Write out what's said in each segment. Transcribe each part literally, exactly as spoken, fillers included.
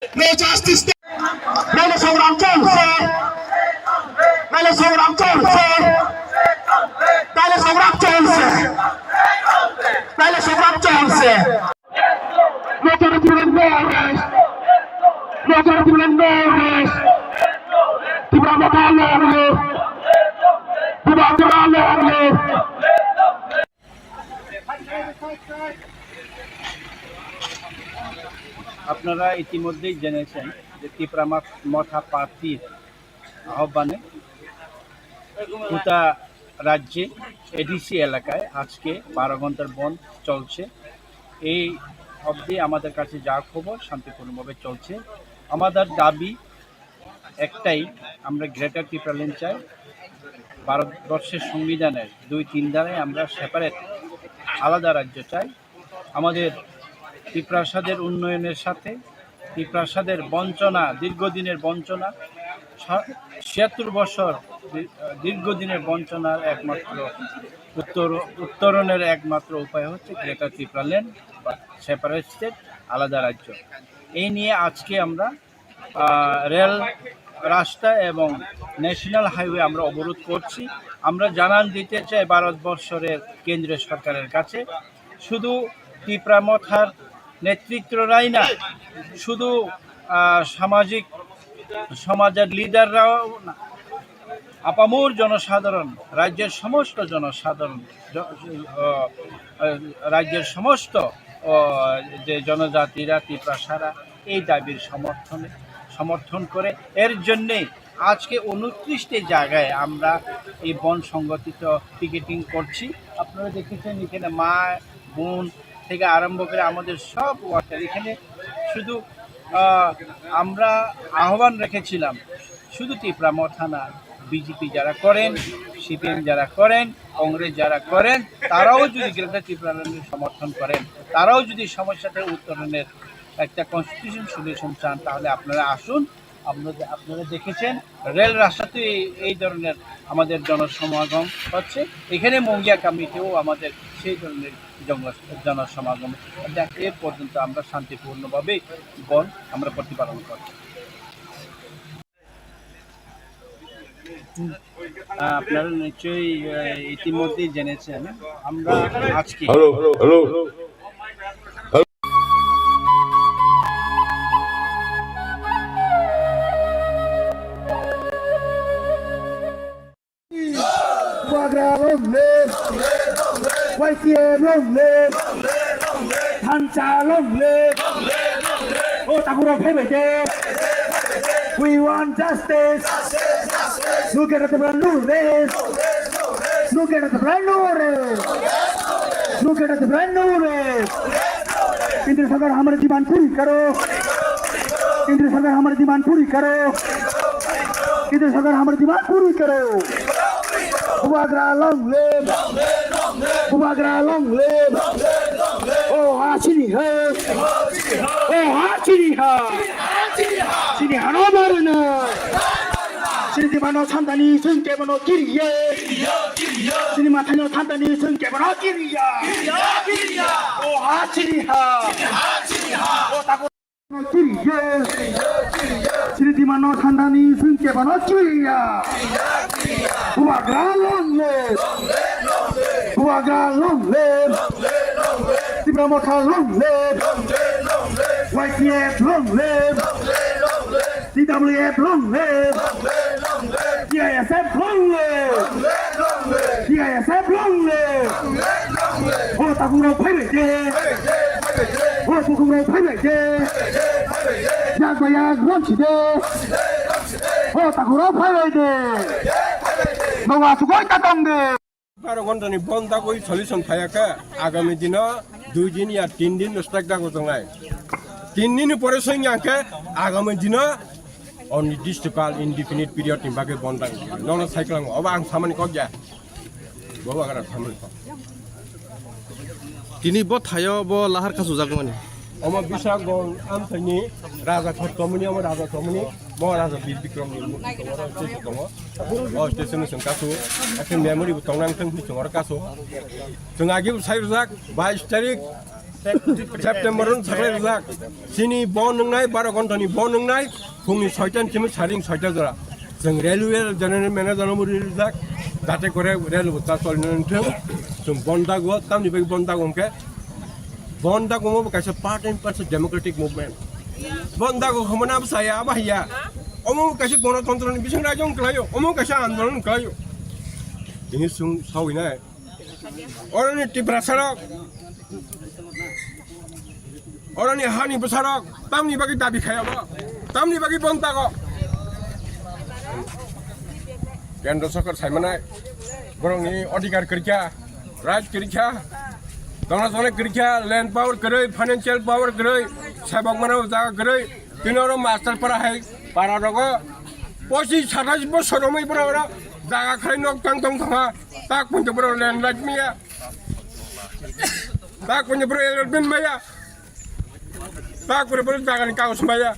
No justice. Naile songram cholse. Naile songram cholse. Naile songram cholse. Naile songram cholse. No justice, no rest. No justice, no rest. Tipra Motha long live. Tipra Motha long live. আপনারা ইতিমধ্যেই জেনেছেন যে তিপ্রা মথা প্রার্থীর আহ্বানে গোটা রাজ্যে এডিসি এলাকায় আজকে বারো ঘন্টার বন্ধ চলছে। এই অবধি আমাদের কাছে যা খবর, শান্তিপূর্ণভাবে চলছে। আমাদের দাবি একটাই, আমরা গ্রেটার টিপ্রাল্যান্ড চাই। ভারতবর্ষের সংবিধানের দুই তিন ধারায় আমরা সেপারেট, আলাদা রাজ্য চাই। আমাদের তিপ্রাসাদের উন্নয়নের সাথে তিপ্রাসাদের বঞ্চনা, দীর্ঘদিনের বঞ্চনা, সা-, ছিয়াত্তর বছর দী-, দীর্ঘদিনের বঞ্চনার একমাত্র উত্তর-, উত্তরণের একমাত্র উপায় হচ্ছে গ্রেটার টিপ্রাল্যান্ড বা সেপারেট স্টেট, আলাদা রাজ্য। এই নিয়ে আজকে আমরা আহ, রেল রাস্তা এবং ন্যাশনাল হাইওয়ে আমরা অবরোধ করছি। আমরা জানান দিতে চাই ভারতবর্ষের কেন্দ্রীয় সরকারের কাছে, শুধু তিপ্রা মথার নেতৃত্বরাই না, শুধু আহ, সামাজিক সমাজের লিডাররাও না, আপামর জনসাধারণ, রাজ্যের সমস্ত জনসাধারণ, জ-, আহ, আহ, রাজ্যের সমস্ত, আহ, যে জনজাতিরা, তিপ্রাসারা এই দাবির সমর্থনে, সমর্থন করে। এর জন্যে আজকে ঊনত্রিশটি জায়গায় আমরা এই বন সংগঠিত পিকেটিং করছি। আপনারা দেখেছেন, এখানে মা, বোন থেকে আরম্ভ করে আমাদের সব ওয়ার্কার এখানে শুধু, আহ, আমরা আহ্বান রেখেছিলাম শুধু তিপ্রা মথা না, বিজেপি যারা করেন, সিপিএম যারা করেন, কংগ্রেস যারা করেন, তারাও যদি গ্রেটার টিপ্রাল্যান্ডের সমর্থন করেন, তারাও যদি সমস্যা থেকে উত্তরণের একটা কনস্টিটিউশন সলিউশন চান, তাহলে আপনারা আসুন। আপনারা, আপনারা দেখেছেন, রেল রাস্তাতে এই, এই ধরনের আমাদের জনসমাগম হচ্ছে। এখানে মঙ্গিয়া কামিতেও আমাদের সেই ধরনের জন-, জনসমাগম। এ পর্যন্ত আমরা শান্তিপূর্ণভাবে বন আমরা প্রতিপালন করছি। আহ, আপনারা নিশ্চয়ই, আহ, ইতিমধ্যেই জেনেছেন, আমরা আজকে hello, hello. Bubagra long live! Y T F long live! Thansa long live! O takurok phaibai de! We want justice! Look at the brand new race! Look at the brand new race! Look at the brand new race! केंद्र सरकार हमारी डिमांड पूरी करो। केंद्र सरकार हमारी डिमांड पूरी करो। केंद्र सरकार हमारी डिमांड पूरी करो। Bubagra long live. Bubagra long live. O ha chini ha. O ha chini ha. Chini hano barna. Chini dimano santani sung kebano kiriye. Chini mathano santani sung kebano kiriya. O ha chini ha. O taku kiriye. Chini dimano santani sung kebano kiriya. Bubagra long live. Bubagra long live. Tipra Motha long live. Y T F long live. T W F long live. T I S F long live. T I S F long live. O takurok phaibai de. O takurok phaibai de. Yak bai yak romsi de. O takurok phaibai de. Nogo asugoi ta tong de. Baro ghonta ni bon dagwi solution phaiya khe, agami dino dui din ya tin din strike dago tongnai. Tin din ni pore soi yang khe, agami dino onirdisto kal, indefinite period ni bagwi bon dago. Nono cycle ang, obo ang samani kok ya. Bobo agara samani kok. Tini bo thayo bo lahar kasujak mani. Omo bisa gong amthani raja khottomuni, omo raja khottomuni, bo raja Bir Bikram ni murti tongo, tongo. O station ni sengkasu, akhe memory bo tongnang thang hi chungor kasu. Chwng agi bo sai rwjak, bais tarik, September ni saklai rijak. Chini bon wngnai, baro ghonta ni bon wngnai, phungni soita ni simi saring soita jora. Chwng railway general manager no muri rijak, jate kore rail bo ta choli nang thung. Chwng bon dago, tamni bagwi bon dago hwnkhe, bon dago mo kaisa part and parcel democratic movement. Bon dago hwnmani abo saya, abo hiya. Omo kaisa gonotontro ni bising rajyo wng kwlaio, omo kaisa andolon wng kwlaio. Tini chwng sawi nai. Oroni Tiprasa rok, oroni hani bwsarok, tamni bagwi dabi khai abo, tamni bagwi bon dago. Kendra sorkar saimanai, borokni odhikar kwrwikha, right kwrwikha, dona dona kwrwikha, land power kwrwi, financial power kwrwi, sebok mano jaga kwrwi, tini oro master para hai para rogo, pochish satais bosor romwi borok oro jaga khlai nok tang tong thangha, tak poito borok land right maya. Tak poito borok allotment maya. Tak poito borok jagani kagoj maya.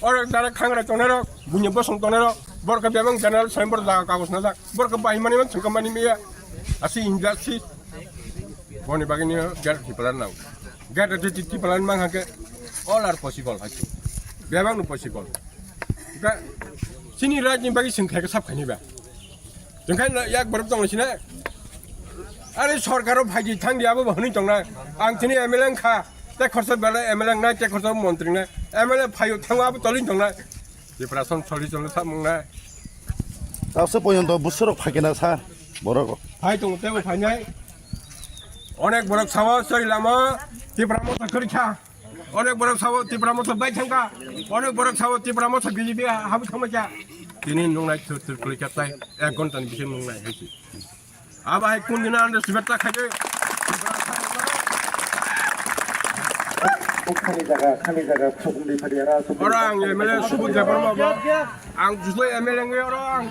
Oro jara khangra tongnai rok, buini bosong tongnai rok, borok bebak general soi borok jaga kagoj najak. Borok bahai mani man sengkha mani maya. Asi injustice. Boni bagwi ni gate tiplan nang. Gate tiplan mang hake all are possible hai. Bebak no possible. Ka chini rajni bagwi sengkha sab khani ba. Tongkha yak borok tong sina. Are sorkaro phaidi thangdi abo bo hwnwi tongnai. Ang chini M L A wngkha. Te khorsa belai M L A wngnai, te khorsa montri wngnai. M L A phaio thango abo tolin tongnai. Tiprasa soli cholo samung nai. Tabse poyonto busurok phaikena sa borok. Phai tongo tebo phainai. Onek borok sawo sori lama Tipra motha khorikha. Onek borok sawo Tipra motha bai thangkha. Onek borok sawo Tipra motha B J P habu thangma kha. Tini nungnai thur thur khorikha tai ek ghonta ni bising nungnai haisi. Abo hai kun dina ando sibetta khaide. Khani jaga, khani jaga, sukun di phadi ara, sukun di. Oro ang M L A Subudh Debbarma bo. Ang jusai M L A ngai oro ang.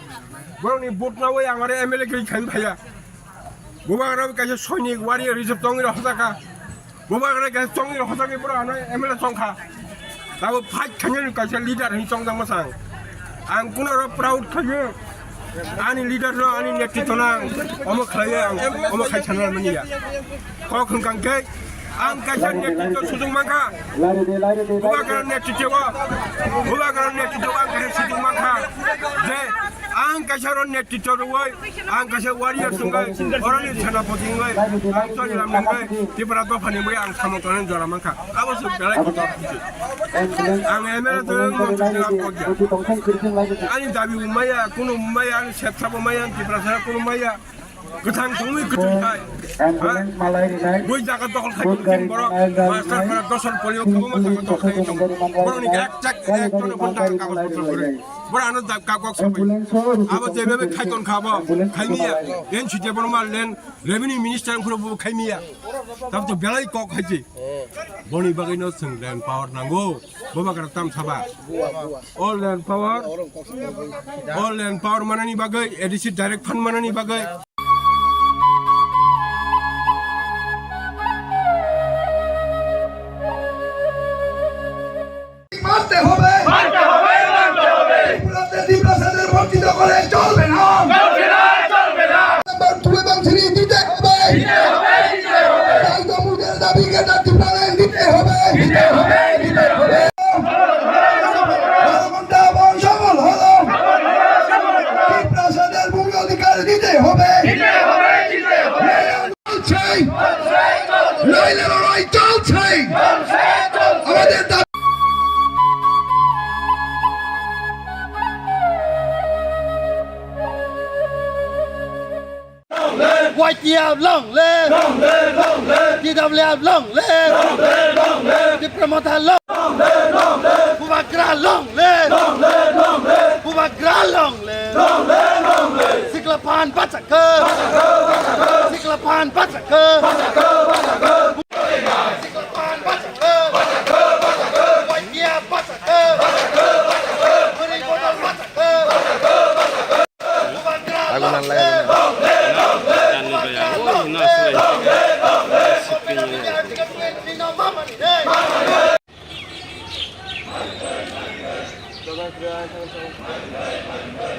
Borokni vote nawi ang aro M L A khe khai phaya. Bubagra kaisa soinik wari reserve tongwi rw hojaka. Bubagra kaisa tongwi rw hojagwi borok ano M L A tongkha. Tabo fight khainani kaisa leader hin chongjak masang. Ang kuno oro proud khaio. Ani leader no, ani netritwo no ang omo khlaiyo, ang omo khai sana mani ya. Kok hwnkang khe ang kaisa netritwo sujung mankha. Bubagra netritwo, Bubagra netritwo ang kaisa sujung mankha. Je ang kaisa ro netritwo rwoi, ang kaisa warrior sungoi, oroni senapati wngoi, ang choliram nangoi, Tripura dophani wngoi ang samung tongnani jora mankha. Abo se belai kotor. Ang M L A tong, montri tong, ani dabi bo maya, kunu maya, ani sepsa bo maya, ani Tiprasa kunu maya. Kwthang tongwi kwthwi khai. Ha? Bui jaga dokhol khai tong borok. Master para dosor polio kwbangma jaga dokhol khai tong. Borokni ek chak ek jono phone jaga kagoj potro kwrwi. Borok ano da kagoj sabai. Abo jebe be khai ton kha bo. Khai miya. N C J Borma len revenue minister ang phuru bo khai miya. Tab to belai kok khai ji. Boni bagwi no chwng land power nango. Bubagra tam saba. All land power. All land power manani bagwi, A D C direct fund manani bagwi. মারতে হবে, মারতে হবে, মারতে হবে। ত্রিপুরাতে তিপ্রাসাদের ভর্তি দখলে চলবে না। চলবে না, চলবে না। নাম্বার টু এবং থ্রি দিতে হবে। দিতে হবে, দিতে হবে। তাই তমুদের দাবিকে তার টিপ্রাল্যান্ড দিতে হবে। দিতে হবে, দিতে হবে। বারো ঘন্টা বন্ধ সফল হলো। তিপ্রাসাদের মূল অধিকার দিতে হবে। দিতে হবে, দিতে হবে। চলছে। নইলে লড়াই চলছে। আমাদের দাবি Y T F long live! Long live, long live! T W F long live! Long live, long live! Tipra Motha long live! Long live, long live! Bubagra long live! Long live, long live! Bubagra long live! Long live, long live! Sikla phan bachakho! Bachakho, bachakho! Sikla phan bachakho! Bachakho, bachakho! Sikla phan bachakho! Bachakho, bachakho! Y T F bachakho! Bachakho, bachakho! Buri bodol bachakho! Bachakho, bachakho! Agunan lai, agunan.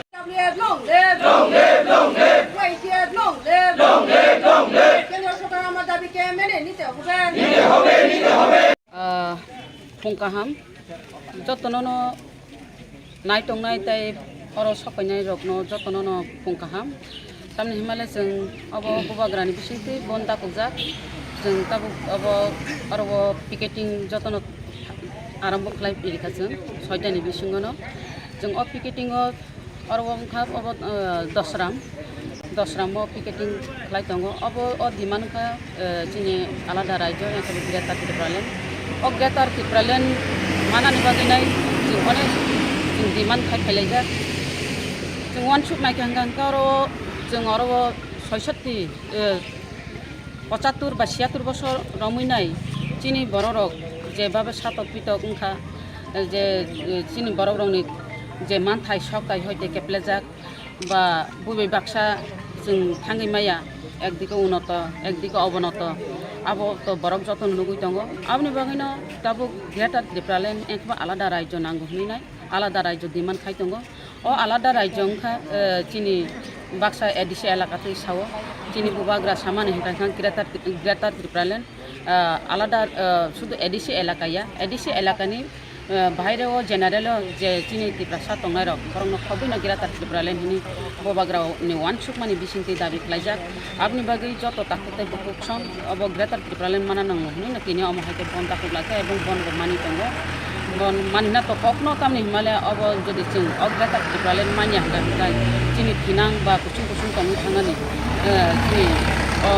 Long live, long live. Long live, long live. Y T F long live. Long live, long live. Kendra sorkar আমার দাবিকে মেনে নিতে হবে। Ah, phung kaham, jotono no nai tongnai tei oro sokainai rokno jotono no phung kaham. Tamni himale chwng obo bubagrani bisingtwi bon dakukjak. Chwng tabuk obo oro o picketing jotono arambo khlai pirikha chwng soitani bisingono. Chwng o picketing o Oro wngkha obo, eh, Dosram, Dosramo picketing khlai tongo. Obo o demand wngkha, eh, chini alada raijo, wngkha Greater Tipraland. O Greater Tipraland manani bagwi nai chwng onek chwng demand khai phailaijak. Chwng uansuk naikha hwnkha hwnkha oro chwng oro o soisatti, eh, pochattur ba siyattur bosor romwi nai chini bororok jebabe satok pitok wngkha, je, eh, chini borokrokni je manthai sokthai hoite keplejak ba bubai baksa chwng thangwi maya, ekdike unoto, ekdike obonoto, abo to borok jotono nugwi tongo. Aboni bagwino tabuk Greater Tipraland wngkha alada raijo nango hwnwi nai alada raijo demand khai tongo. O alada raijo wngkha, eh, chini baksa A D C elaka twi sao. Chini bubagra samani hwnkha khe Greater, Greater Tipraland, eh, alada, eh, sudu A D C elaka ya. A D C elakani, eh, bahaire o general o je chini Tiprasa tongnairok, borokno khobwino Greater Tipraland hwnwi bubagrani uansukmani bisingtwi dabi khlaijak. Aboni bagwi joto takhuk tei bukhuk song obo Greater Tipraland mana nango hwnwi no tini omo hai khe bon takhuk lai kha ebong bon bo mani tongo. Bon mani na to kokno tamni himale obo jodi chwng o Greater Tipraland manya hwnkha hwnkha chini thinang ba kuchung kuchung tongwi thangnani, eh, chini o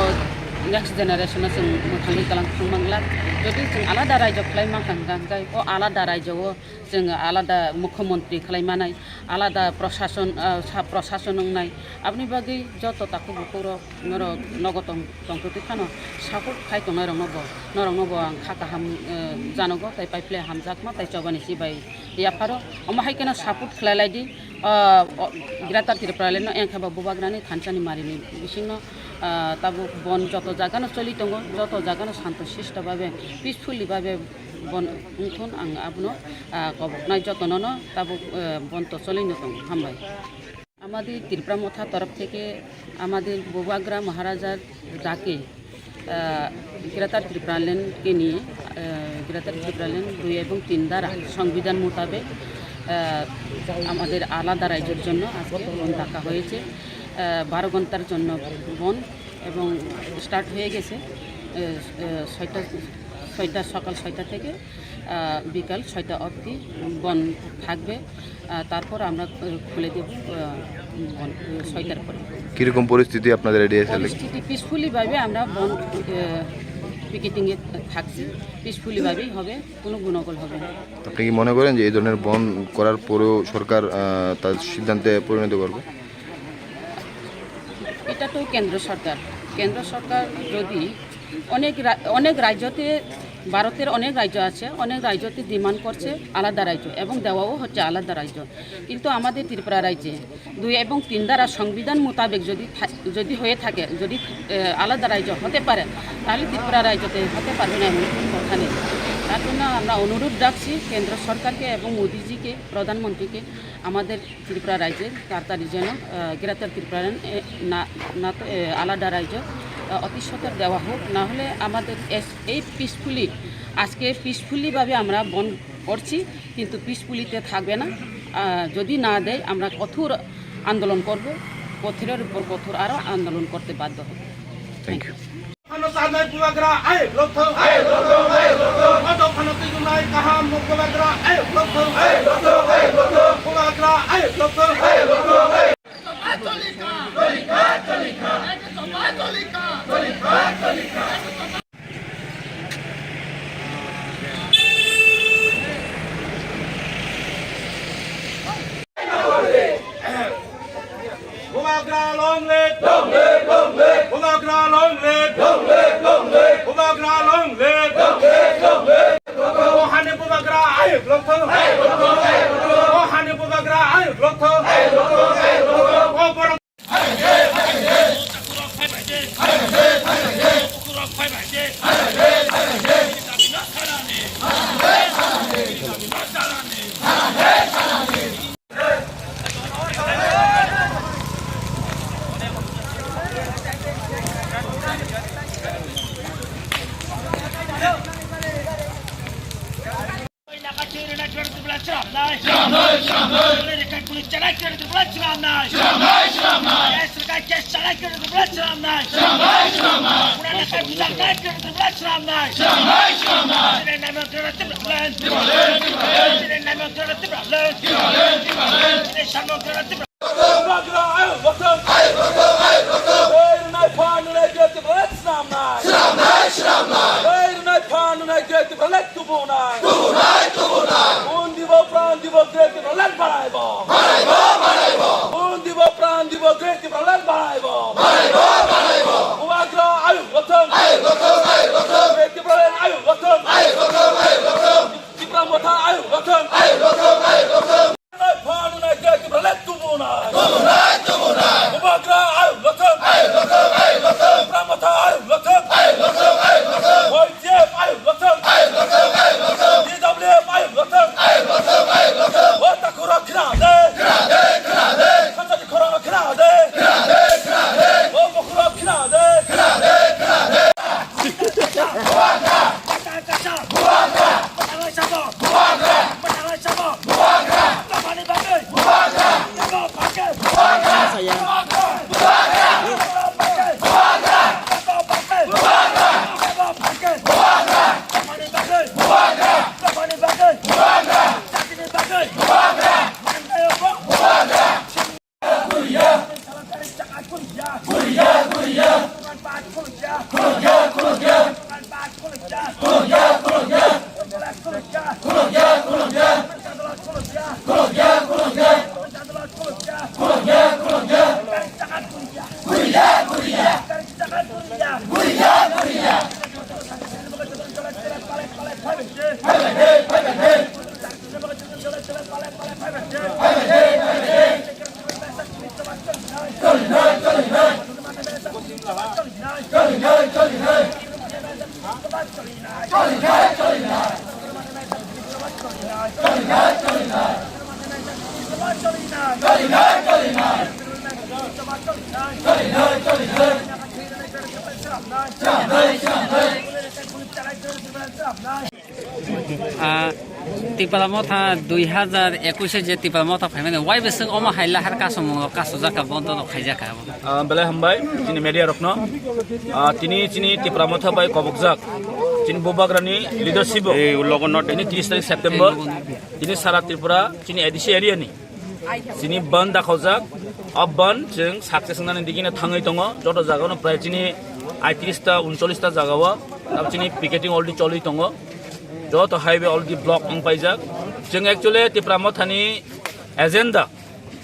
next generation no chwng mwthangwi kalang thang manglak. Jodi chwng alada raijo khlai mankha hwnkha hwnkhe o alada raijo o chwng alada mukhyamantri khlai manai, alada prosason, ah, sa prosason wngnai. Aboni bagwi joto takhuk bukhuk rok norok nogo tong, tongtwtwi phano support khai tongnai rokno bo, norokno bo ang kha kaham, eh, janogo tei paiphle hamjakma tei chobani chibai yapharo. Omo hai kheno support khlai lai di, ah, o, Greater Tipraland no engkha bo bubagrani thansani marini bisingno, ah, tabuk bon joto jagano choli tongo, joto jagano santo sisto babe, peacefully babe bon wngthun ang abono, ah, koboknai jotono no tabuk, eh, bon to choli no tongo. Hambai. আমাদের ত্রিপুরা মথা তরফ থেকে আমাদের বুবাগ্রা মহারাজার ডাকে, আহ, গ্রেটার ত্রিপুরাল্যান্ডকে নিয়ে, আহ, গ্রেটার ত্রিপুরাল্যান্ড দুই এবং তিন ধারা সংবিধান মোতাবেক, আহ, আমাদের আলাদা রাজ্যের জন্য আজকে বন্ধ ডাকা হয়েছে। আহ, বারো ঘন্টার জন্য বন্ধ এবং স্টার্ট হয়ে গেছে, আহ, আহ, ছয়টা, ছয়টা, সকাল ছয়টা থেকে, আহ, বিকাল ছয়টা অবধি বন্ধ থাকবে। আহ, তারপর আমরা, আহ, খুলে দেব, আহ, বন্ধ, আহ, ছয়টার পরে। কিরকম পরিস্থিতি আপনাদের এরিয়ায় চলে? পরিস্থিতি পিসফুলি ভাবে আমরা বন্ধ, আহ, পিকেটিং এ থাকছি, পিসফুলি ভাবেই হবে, কোনো গন্ডগোল হবে না। আপনি কি মনে করেন যে এই ধরনের বন্ধ করার পরেও সরকার, আহ, তার সিদ্ধান্তে পরিণত করবে? এটা তো কেন্দ্র সরকার, কেন্দ্র সরকার যদি অনেক রা-, অনেক রাজ্যতে, ভারতের অনেক রাজ্য আছে, অনেক রাজ্যতে ডিমান্ড করছে আলাদা রাজ্য এবং দেওয়াও হচ্ছে আলাদা রাজ্য, কিন্তু আমাদের ত্রিপুরা রাজ্যে দুই এবং তিন ধারা সংবিধান মোতাবেক যদি থা-, যদি হয়ে থাকে, যদি, এ, আলাদা রাজ্য হতে পারে, তাহলে ত্রিপুরা রাজ্যতে হতে পারবে না এমন কোনো কথা নেই। তার জন্য আমরা অনুরোধ রাখছি কেন্দ্র সরকারকে এবং মোদিজিকে, প্রধানমন্ত্রীকে, আমাদের ত্রিপুরা রাজ্যে তাড়াতাড়ি যেন, আহ, গ্রেটার ত্রিপুরাল্যান্ড, এ, না, না তো, এ, আলাদা রাজ্য, আহ, অতি সত্বর দেওয়া হোক, না হলে আমাদের এস-, এই পিসফুলি, আজকে পিসফুলিভাবে আমরা বন্ধ করছি, কিন্তু পিসফুলিতে থাকবে না। আহ, যদি না দেয়, আমরা কঠোর আন্দোলন করব, কঠোরের উপর কঠোর আরও আন্দোলন করতে বাধ্য হব। Thank you. Phano tanai bubagra ayuk lokthong. Ayuk lokthong, ayuk lokthong. Moto phano twijwnai kaham bubagra ayuk lokthong. Ayuk lokthong, ayuk lokthong. Bubagra ayuk lokthong. Ayuk lokthong, ayuk lokthong. Bubagra long live! Long live, long live! Bubagra long live! Long live, long live! Bubagra long live! Long live, long live! Bubagra ayuk lokthong! Ayuk lokthong, ayuk lokthong! Sramnai, sramnai. Sramnai, sramnai. Sramnai, sramnai. Sramnai, sramnai. Sramnai, sramnai. Bubagra ayuk gotong. Ayuk gotong, ayuk gotong. Tei rwnai phan rwnai Greater Tipraland swnamnai. Swnamnai, swnamnai. Tei rwnai phan rwnai Greater Tipraland tubunai. Tubunai, tubunai. Bun dibo, pran dibo, Greater Tipraland baraibo. Baraibo, baraibo. Bun dibo, pran dibo, Greater Tipraland baraibo. Baraibo, baraibo. Bubagra ayuk gotong. Ayuk gotong, ayuk gotong. Greater Tipraland ayuk gotong. Ayuk gotong, ayuk gotong. Tipra Motha ayuk gotong. Ayuk gotong, ayuk gotong. Phanunai Greater Tipraland tubunai. Tubunai, tubunai. Bubagra ayuk gotong. Ayuk gotong, ayuk gotong. Tipra Motha ayuk gotong. Ayuk gotong, ayuk gotong. Y T F ayuk gotong. Ayuk gotong, ayuk gotong. T W F ayuk gotong. Ayuk gotong, ayuk gotong. O takhurok khna de. Khna de, khna de. Khatani khorang khna de. Khna de, khna de. O bokhorok khna de. Khna de, khna de. Ah, Tipra Motha dui hazar ekwis je Tipra Motha phaimani, wai bwswk omo hai lahar kasumung kasujak kha, bondo no khaijak kha. Ah, belai hambai chini media rokno. Ah, tini chini Tipra Motha bai kobokjak chini Bubagrani leadership o. Ei, ulogo not. Tini tris tarik September, tini sara Tripura chini A D C area ni chini bandh dakhaujak. O bandh chwng success wngnani digini thangwi tongo. Joto jagao no prai chini aitris ta, uncholish ta jagao abo chini picketing already choli tongo. Joto highway already block wng paijak. Chwng actually Tipra Mothani agenda,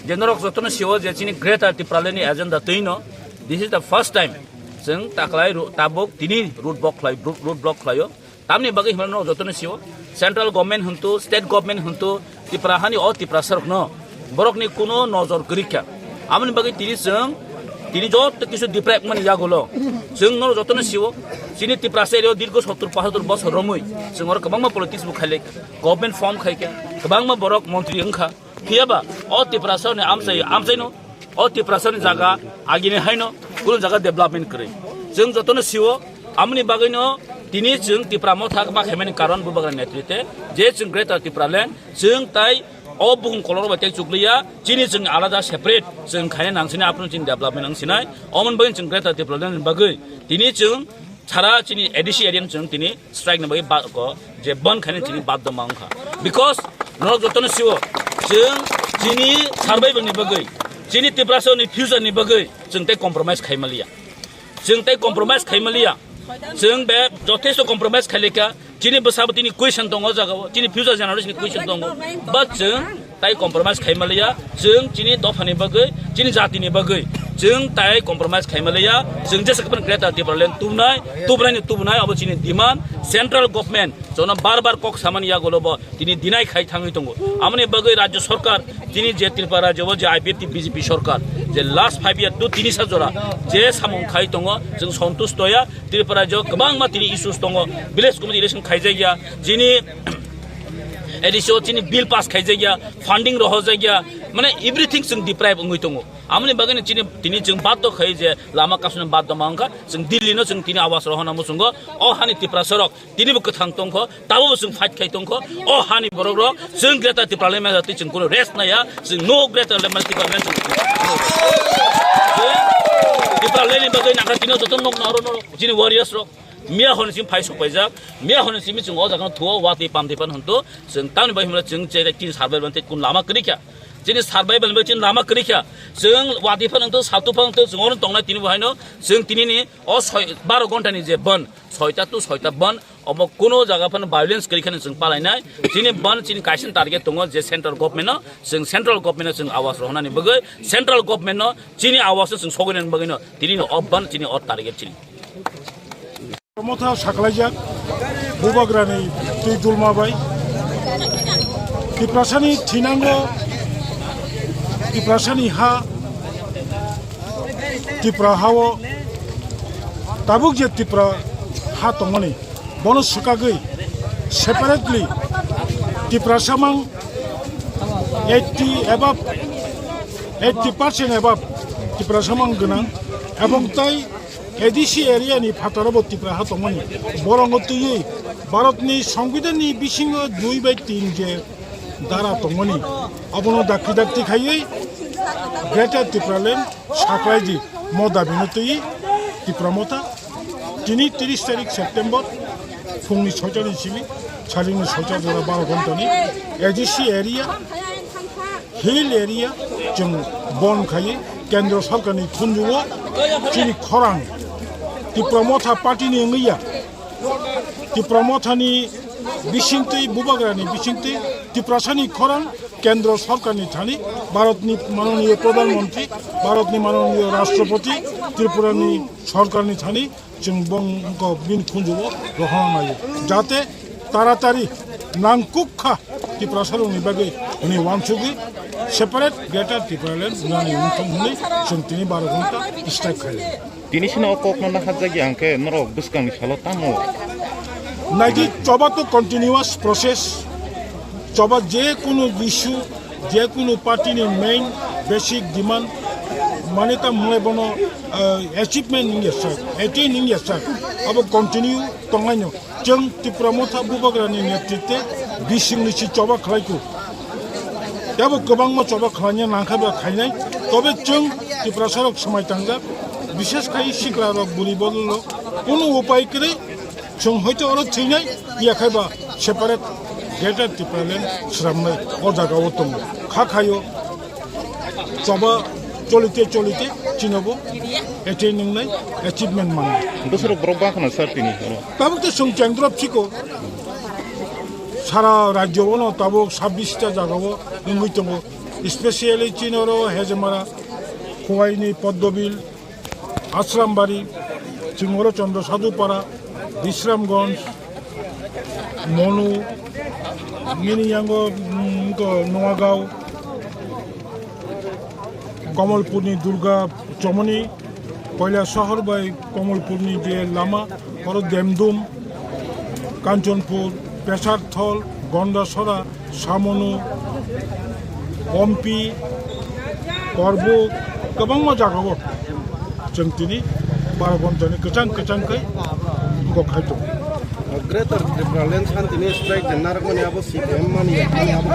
je norok jotono sio je chini Greater Tipraland ni agenda twino, this is the first time chwng taklai ro-, tabuk tini road block khlai, road, road block khlaio. Tamni bagwi hwnba norok jotono sio, central government hwntu, state government hwntu, Tipra hani o Tiprasa rokno borokni kuno nojor kwrwi kha. Aboni bagwi tini chwng, tini joto kisu deprive mani yagulo chwng norok jotono sio, chini Tiprasa area o dirgo sottur pochattur bosor romwi chwng oro kwbangma politics bo khailai kha, government form khai kha, kwbangma borok montri wng kha. Phiya ba o Tiprasa ni amchai, amchaino o Tiprasa ni jaga agini haino kuno jaga development kwrwi. Chwng jotono sio, amoni bagwino tini chwng Tipra Motha ma khaimani karon Bubagra netrite je chwng Greater Tipraland chwng tai o bukhung kolor bai tei chukliya, chini chwng alada separate chwng khaina nang sinai, aphuru chini development wng sinai. Omoni bagwi chwng Greater Tipraland ni bagwi tini chwng sara chini A D C area ni chwng tini strike ni bagwi ba-, ko je bandh khaina chini badhya ma wngkha. Because norok jotono sio, chwng chini survival ni bagwi, chini Tiprasa ni future ni bagwi chwng tei compromise khai maliya. Chwng tei compromise khai maliya. Chwng be jothesto compromise khai leka. Chini bwsa bo tini question tongo o jagao. Chini future generation ni question tongo. But chwng tai compromise khai maliya. Chwng chini dophani bagwi, chini jatini bagwi chwng tai compromise khai maliya. Chwng jesa kwbang Greater Tipraland tubunai, tubunai ni tubunai, abo chini demand. Central government jono bar bar kok samani yagulo bo tini deny khai thangwi tongo. Amoni bagwi Rajya Sarkar, tini je Tripura Rajya o je I P F T B J P sarkar, je last five year to tini sa jora je samung khai tongo, chwng santush toya. Tripura Rajya o kwbangma tini issues tongo, village committee election khaijakya, chini A D C o chini bill pass khaijakya, funding rohorjakya, mane everything chwng deprive wngwi tongo. Amoni bagwino chini, tini chwng baddo khai je lama kasuna baddo ma wngkha, chwng Delhi no chwng tini awas rohorna muchungo, o hani Tiprasa rok tini bo kwthang tongkho, tabo bo chwng fight khai tongkho, o hani borok rok chwng Greater Tipraland manya twi chwng kuno rest naya, chwng no Greater Tipraland chwng Tipraland ni bagwi nangkha tini joto nok naro noro chini warriors rok. Miya hwn simi phai sok paijak, miya hwn simi chwng o jaga no thuo, watwi pamtwi phan hwn to, chwng tamni bai hwnla chwng che tin survival tei kun lama kwrwi kha, chini survival bai chini lama kwrwi kha, chwng watwi phan hwn to, satu phan hwn to, chwng ono tongnai tini bo haino, chwng tini ni o soi, baro ghonta ni je ban, soita to soita ban, omo kuno jaga phano violence kwrwi khani chwng palainai, chini ban chini kaisa target tongo je central government no, chwng central government no chwng awas rohornani bagwi, central government no chini awas no chwng sogwi nani bagwi no, tini no o ban chini o target chini. Motha saklaijak, Bubagrani twi dulma bai. Tiprasani thinango, Tiprasani ha, Tipra hao, tabuk je Tipra ha tongmani, bono swkagwi separately Tiprasa mang eighty above, eighty percent above Tiprasa mang gwnang, ebong tai A D C area ni phataro bo Tipra ha tongmani. Borongo twiwi Bharat ni Songbidan ni bisingo dui bai tin je dara tongmani. Abono dakti dakti khaiwi Greater Tipraland saklaidi mo dabi no twiwi Tipra Motha. Tini tris tarik September phungni soita ni simi, salini soita jora baro ghonta ni A D C area, hill area, chwng bon khai kendro sarkar ni thunjugo chini khorang Tipra Motha party ni wngya. Tipra Motha ni bisingtwi, Bubagra ni bisingtwi Tiprasa ni khorang kendro sarkar ni thani, Bharat ni manoniyo Pradhan Mantri, Bharat ni manoniyo Rashtrapati, Tripura ni sarkar ni thani, chwng bongko bini khunjugo rohorna naio, jate taratari nangkukha Tiprasarokni bagwi hwnwi uansugwi separate Greater Tipraland wngnani wngthung hwnwi chwng tini baro ghonta strike khaio. Tini sino o kokno naharjagya hwnkhe norok bwskangni salo tamo? Naidi, choba to continuous process. Choba je kunu issue, je kunu party ni main basic demand, mane ta mwnai bono, ah, achievement wngya sak, attain wngya sak, abo continue tonglaino. Chwng Tipra Motha Bubagra ni netritwe bising ni si choba khlai kho. Tebo kwbangma choba khlaina nangkha ba khainai. Tobe chwng Tiprasarok swmai tangjak, bishes khai sikla rok, buri bodol rok, kunu upai kwrwi. Chwng hoito oro thwinai, yakhai ba separate Greater Tipraland sramnai o jaga o tongo. Kha khaio choba cholite cholite chinobo attain wngnai, achievement mannai. Bwswrok borok bangkhana sir tini oro? Tabuk to chwng chengrop chiko. Sara rajyo ono tabuk sabbish ta jaga o wngwi tongo. Especially chini oro Hejemara, Khowai ni Poddobil, Asrambari, Chingoro Chandra Sadhupara, Bisramganj, Monu, nini yango, mm, ko Noagao, Kamalpurni Durga Chomoni, Koilashahar bai Kamalpurni je lama, oro Demdum, Kanchanpur, Pesarthol, Gondasora, Samonu, Ompi, Korbuk, kwbangma jagao chwng tini baro ghontani kwchang kwchang khe wngkok khai tongo. Greater Tipraland santini strike de narwkmani abo C P M mani, abo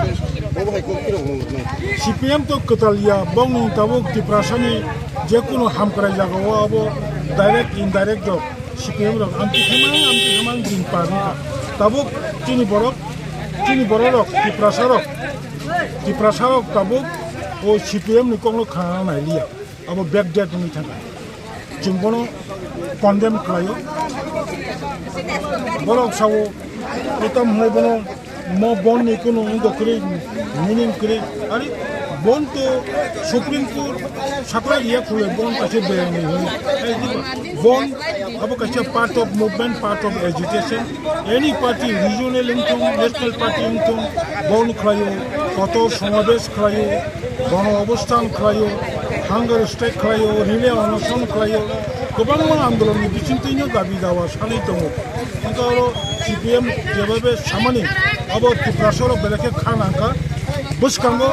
khe bo hai kok phirok nang nai. C P M to kwtal ya, bongni tabuk Tiprasani jekunu hamkrai jagao abo direct indirect rok C P M rok amtwi khe mang, amtwi khe mang din par wngkha. Tabuk chini borok, chini borok rok, Tiprasa rok, Tiprasa rok tabuk o C P M ni kokno khna nai liya. Abo backdate wngwi thangkha. Chwng bono condemn khlaio. Borok sao, etam hwnwi bono mo bon ni kunu wngkha kwrwi, meaning kwrwi. Ari bon to Supreme Court sakla iya khulai bon kaisa beyang ni hwnwi. Bon abo kaisa part of movement, part of agitation. Any party, regional wngthung, national party wngthung, bon khlaio, kotor somabesh khlaio, gono obosthan khlaio, hunger strike khlaio, relay onoson khlaio, kwbangma andolon ni bisingtwi no dabi dawa sanwi tongo. Wngkha oro C P M jebaibe samani, Abo Tiprasa rok belai khe kha nangkha. Bwskango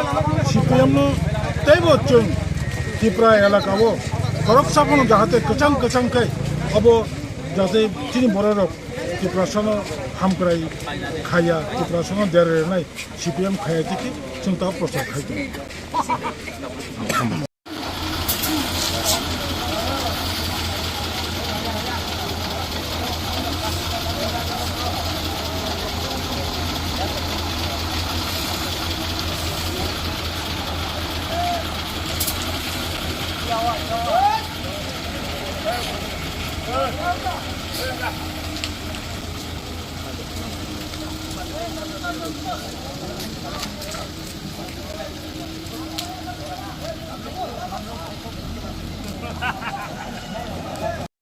C P M no teibo chwng Tripura elaka o khoroksa phano jahate kwchang kwchang khai abo jate chini borok rok Tiprasa no hamkrai khaya, Tiprasa no dera rwnai C P M khaya tiki chwng ta prochar khai tongo.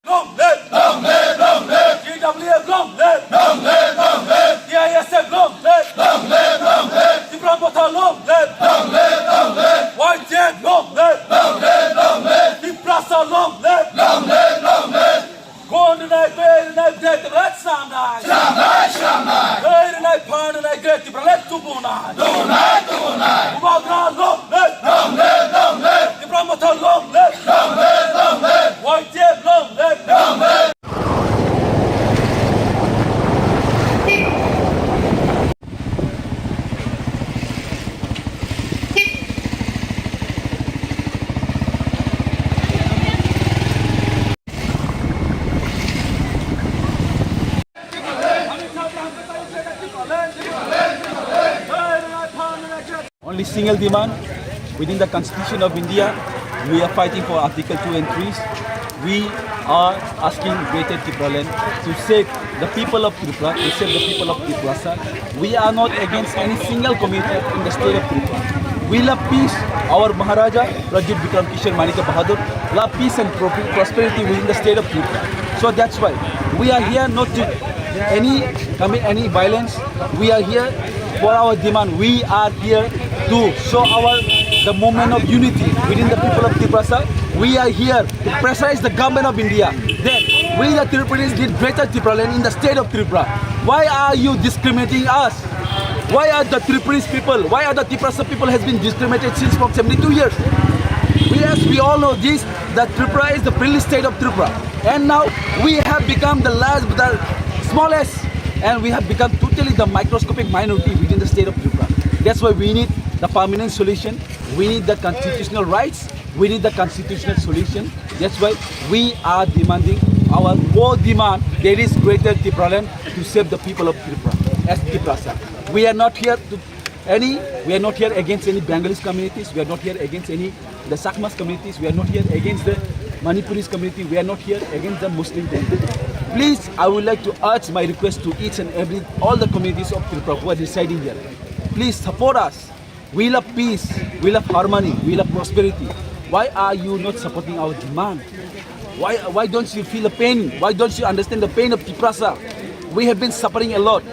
Long live! Long live! Long live! T W F long live! Long live! Long live! T I S F long live! Long live! Long live! Tipra Motha long live! Long live! Long live! Y T F long live! Long live! Long live! Tiprasa long live! Long live! Long live! Khon rwnai, twi rwnai, bwthai Tipraland swnamnai. Swnamnai, swnamnai. Twi rwnai, phan rwnai, Great Tipraland tubunai. Tubunai, tubunai. Bubagra long live! Long live! Long live! Tipra Motha long live! Long live! Long live! Y T F long live! Long live! Only single demand within the Constitution of India, we are fighting for Article two and three. We are asking Greater Tipraland to save the people of Tripura, to save the people of Tiprasa. We are not against any single community in the state of Tripura. We love peace. Our Maharaja, Pradyut Bikram Kishore Manikya Bahadur, love peace and pro-, prosperity within the state of Tripura. So that's why we are here not to any commit any violence. We are here for our demand. We are here to show our the movement of unity within the people of Tiprasa. We are here to pressurize the government of India that we the Tripuris need Greater Tipraland in the state of Tripura. Why are you discriminating us? Why are the Tripuris people, why are the Tiprasa people has been discriminated since from seventy-two years? We, as we all know this, that Tripura is the privileged state of Tripura. And now we have become the last, the smallest, and we have become totally the microscopic minority within the state of Tripura. That's why we need the permanent solution. We need the constitutional rights. We need the constitutional solution. That's why we are demanding our core demand, that is Greater Tipraland to save the people of Tripura as Tiprasa. We are not here to any, we are not here against any Bengalis communities. We are not here against any the Chakmas communities. We are not here against the Manipuris community. We are not here against the Muslim community. Please, I would like to urge my request to each and every, all the communities of Tripura who are residing here. Please support us. We love peace, we love harmony, we love prosperity. Why are you not supporting our demand? Why, why don't you feel the pain? Why don't you understand the pain of Tiprasa? We have been suffering a lot.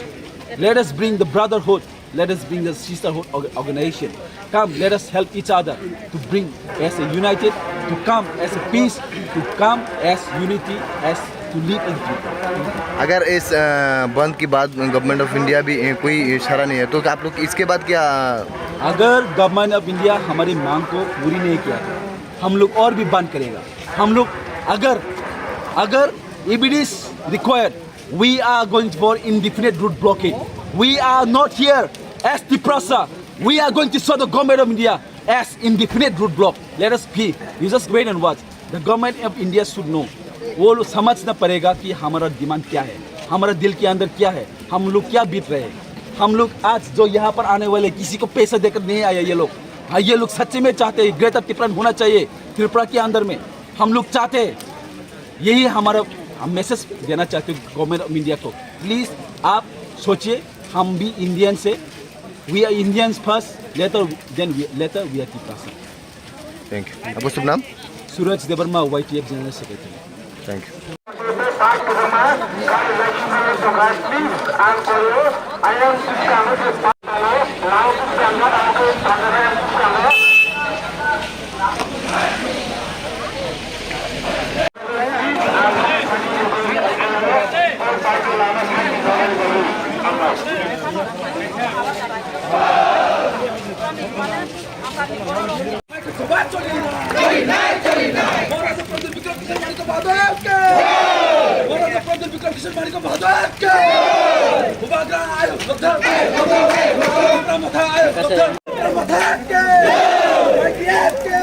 Let us bring the brotherhood, let us bring the sisterhood org-, organization. Come, let us help each other to bring as a united, to come as a peace, to come as unity, as to live in Tripura. अगर इस, अ, बंद के बाद government of India भी, अ, कोई इशारा नहीं है, तो आप लोग इसके बाद क्या? अगर गवर्नमेंट ऑफ इंडिया हमारी मांग को पूरी नहीं किया, हम लोग और भी बंद करेगा। हम लोग अगर, अगर if it is required, we are going for indefinite road blockade. We are not here as Tiprasa. We are going to show the government of India as indefinite road block. Let us be. You just wait and watch. The government of India should know. वो लोग समझना पड़ेगा कि हमारा डिमांड क्या है, हमारा दिल के अंदर क्या है, हम लोग क्या बीत रहे हैं। हम लोग आज जो यहाँ पर आने वाले, किसी को पैसा देकर नहीं आया ये लोग। हाँ, ये लोग सच्चे में चाहते हैं ग्रेटर त्रिपुरा होना चाहिए त्रिपुरा के अंदर में। हम लोग चाहते हैं, यही हमारा हम मैसेज देना चाहते हैं गवर्नमेंट ऑफ इंडिया को। प्लीज आप सोचिए, हम भी इंडियन से, we are Indians first, later, then we, later we are Tiprasa. Thank you. आपका शुभ नाम? Suraj Debbarma, YTF general secretary. Thank you. Maharaja Pradyot Bikram Kishore Manikya বাহাদুরকে! মহারাজা প্রদ্যুৎ বিক্রম কিশোর মানিক্য বাহাদুরকে! বুবাগ্রা আয়ো, লোকধর! বুবাগ্রা মাথা আয়ো, লোকধর! বুবাগ্রা মাথাকে! আইপিএফকে!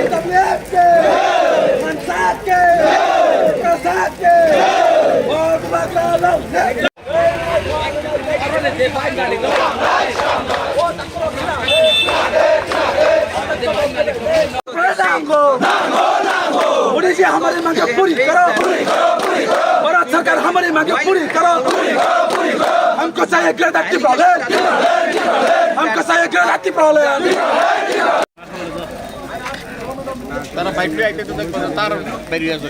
ইডাব্লিউএফকে! খানসাকে! প্রসাদকে! ও বুবাগ্রা লোকধর! मोदी जी हमारी मांगे पूरी करो। भारत सरकार हमारी मांगे पूरी करो। हमको चाहिए ग्रेटर टिप्रालैंड। हमको चाहिए ग्रेटर टिप्रालैंड। তারা বাইক নিয়ে আইতে তো দেখবো না, তার বেরিয়ে আসবে।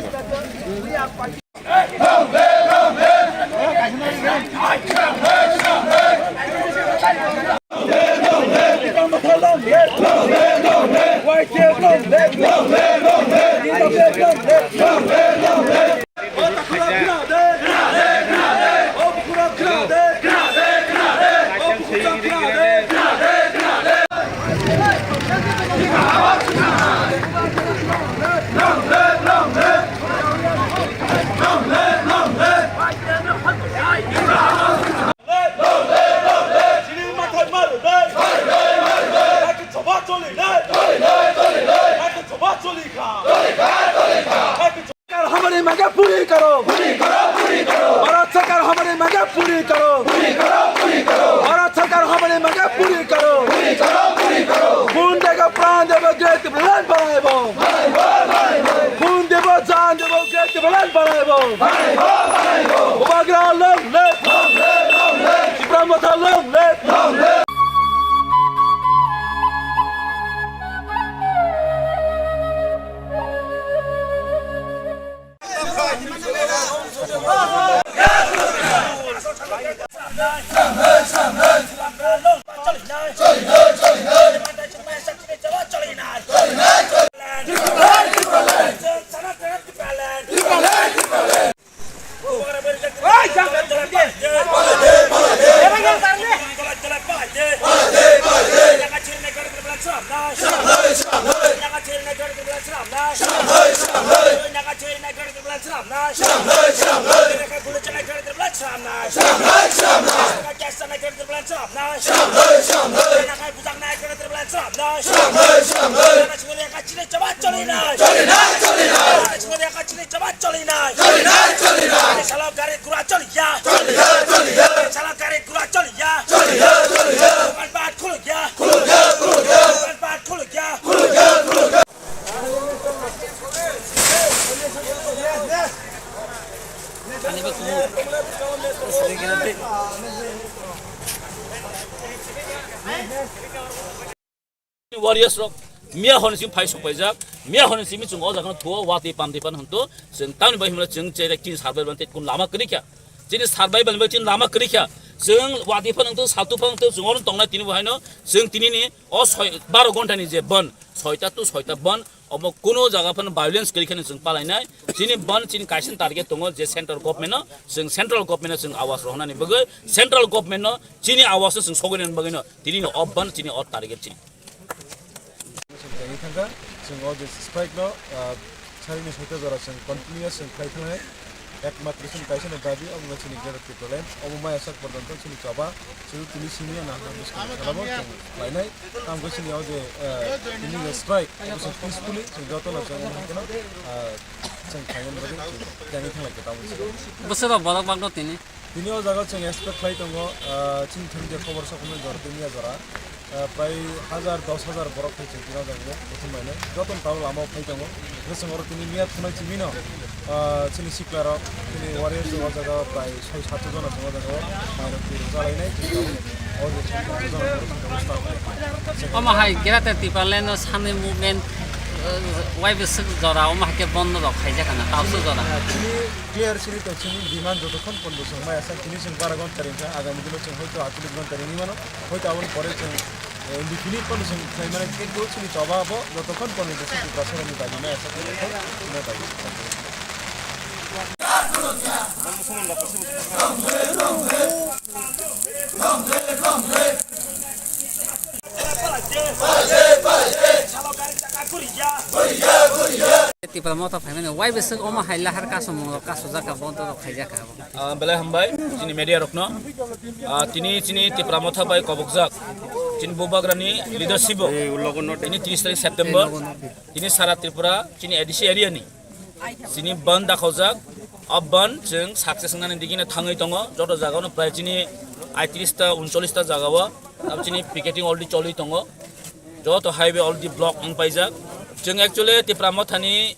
सरकार हमारी मांगे पूरी करो। पूरी करो, पूरी करो। भारत सरकार हमारी मांगे पूरी करो। पूरी करो, पूरी करो। भारत सरकार हमारी मांगे पूरी करो। पूरी करो, पूरी करो। खून देगा प्राण देबो, ग्रेट टिप्रालैंड बनाइबो। बनाइबो, बनाइबो। खून देबो, जान देबो, ग्रेट टिप्रालैंड बनाइबो। बनाइबो, बनाइबो। Bubagra long live। Long live, long live। Tipra Morcha long live। Long live। Choli na, choli na. Choli na, choli na. Salo gari gura choli ya. Choli ya, choli ya. Salo gari gura choli ya. Choli ya, choli ya. Dukan bar khulu ya. Khulu ya, khulu ya. Dukan bar khulu ya. Khulu ya, khulu ya. Warriors rok miya hwn simi phai sok paijak, miya hwn simi chwng o jaga no thuo, watwi pamtwi pan hwn to, chwng tamni bai hwnle chwng cherek chini survival ban tei kun lama kwrwi kha, chini survival bai chini lama kwrwi kha, chwng watwi pan hwn to, saltu pan hwn to, chwng oro tongnai tini bo haino, chwng tini ni o soi, baro ghonta ni je ban, soita to soita ban, omo kuno jaga phano violence kwrwi kheno chwng palainai. Chini ban chini kaisa target tongo je central government no, chwng central government no chwng awas rohornani bagwi, central government no chini awas no chwng sogwi rwna bagwi no tini no o ban chini o target chini. Chwng tangwi thangkha, chwng o je strike no, ah, sarini soita jora chwng continuous chwng khlai thangnai. Ekmatro chini kaisa no dabi, omo chini Greater Tipraland, omo maya sak porjonto chini choba, chini tini simi na ha buskang khalabo chwng lainai, tamo khe chini o je, eh, tini je strike, omo chwng peacefully, chwng joto no chwng omo khe no, ah, chwng khaina bagwi chwng tangwi thanglaikha tamo chwng. Bwswk rok borok bagno tini? Tini o jaga chwng expect khlai tongo, ah, chini thani je khobor sok hwnwi jora tei miya jora. Ah, prai hajar, dos hajar borok phai chwng tini o jaga o, buthum bai nai. Joto ni tabuk lama o phai tongo. Hwnkhe chwng oro tini miya thunai chimino, ah, chini sikla rok, chini warriors o jaga o prai sai sato jona chwng o jaga o mairok twi rwchalainai. O je chwng sato jona borok chwng tabuk start. Omo hai Greater Tipraland o sanwi movement, uh, waibo swk jora, omo hai khe bondo rok khaijak kana, tausu jora. Ah, chini clear chini to chini demand jotokhon pondo chwng maya sa, tini chwng bara ghonta ringkha, agami dino chwng hoito acholish ghonta ringwi mano. Hoi taboni pore chwng, eh, indefinite pono chwng khlai mano, kintu chini choba abo jotokhon pono je chini Tiprasarokni dabi maya sa, jotokhon chini dabi. Tipra Motha phaimani wai bwswk omo hai lahar kasumung rok kasujak kha, bondo rok khaijak kha. Ah, belai hambai, chini media rokno. Ah, tini chini Tipra Motha bai kobokjak chini Bubagrani leadership o. Tini tris tarik September, tini sara Tripura chini A D C area ni chini bandh dakhaujak. O bandh chwng success wngnani digini thangwi tongo. Joto jaga no prai chini aitris ta, uncholish ta jaga o. Abo chini picketing already choli tongo. Joto highway already block wng paijak. Chwng actually Tipra Mothani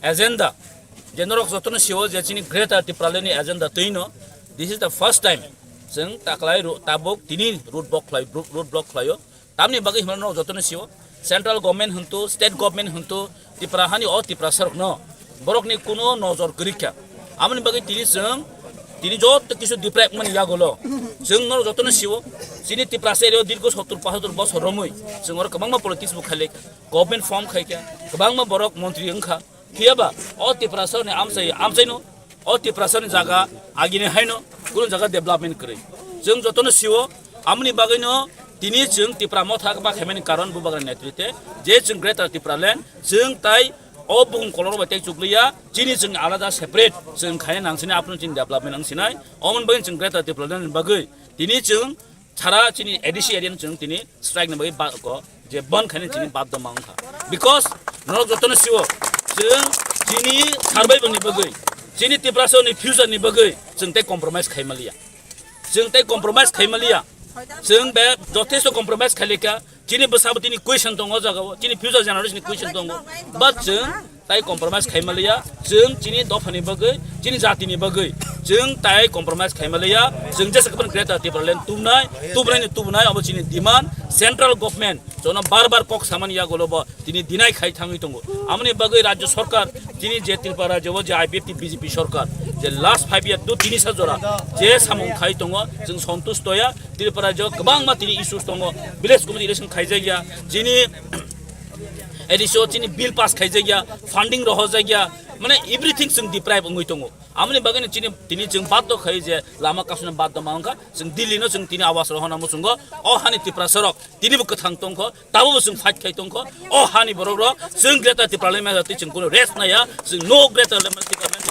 agenda, je norok jotono sio je chini Greater Tipraland ni agenda twino. This is the first time chwng taklai ro-, tabuk tini road block khlai, road block khlaio. Tamni bagwi hwnba norok jotono sio, central government hwntu, state government hwntu, Tipra hani o Tiprasa rokno borokni kuno nojor kwrwi kha. Aboni bagwi tini chwng, tini joto kisu deprive mani yagulo chwng norok jotono sio, chini Tiprasa area o dirgo sottur pachottur bosor romwi chwng oro kwbangma politics bo khailai kha, government form khai kha, kwbangma borok montri wng kha. Phiya ba o Tiprasa ni amchai, amchaino o Tiprasa ni jaga agini haino kunu jaga development kwrwi. Chwng jotono sio, amoni bagwino tini chwng Tipra Motha ba khaimani karon Bubagra netrite je chwng Greater Tipraland chwng tai o bukhum kolor bai tei chukliya, chini chwng alada separate chwng khaina nang sini apno chini development ang sinai. Omoni bagwi chwng Greater Tipraland ni bagwi tini chwng sara chini A D C area ni chwng tini strike ni bagwi ba ko je ban khaina chini bad doma wngkha. Because norok jotono sio chwng chini survival ni bagwi, chini Tiprasa ni future ni bagwi chwng tei compromise khai maliya. Chwng tei compromise khai maliya. Chwng be jothesto compromise khai lika. Chini bwsabo tini question tongo o jagao. Chini future generation ni question tongo. But chwng tai compromise khai maliya. Chwng chini dophani bagwi, chini jatini bagwi chwng tai compromise khai maliya. Chwng jesa kwbang Greater Tipraland tubnai, tubnai ni tubnai abo chini demand. Central government jono bar bar kok samani yagulo bo tini deny khai thangwi tongo. Amoni bagwi Rajya Sarkar, tini je Tripura Rajya o je I P F T B J P sarkar, je last five year do tini sa jora je samung khai tongo, chwng santush toya. Tripura Rajya o kwbangma tini issues tongo, village committee election khaijakya, chini A D C o chini bill pass khaijakya, funding rohojakya, mane everything chwng deprive wngwi tongo. Amoni bagwi no chini, tini chwng baddo khai je lama kasuna baddo ma wngkha, chwng Delhi no chwng tini awas rohorna muchungo, o hani Tiprasa rok tini bo kwthang tongkho, tabo bo chwng fight khai tongkho. O hani borok rok chwng Greater Tipraland maya twi chwng kuno rest naya, chwng no Greater Tipraland.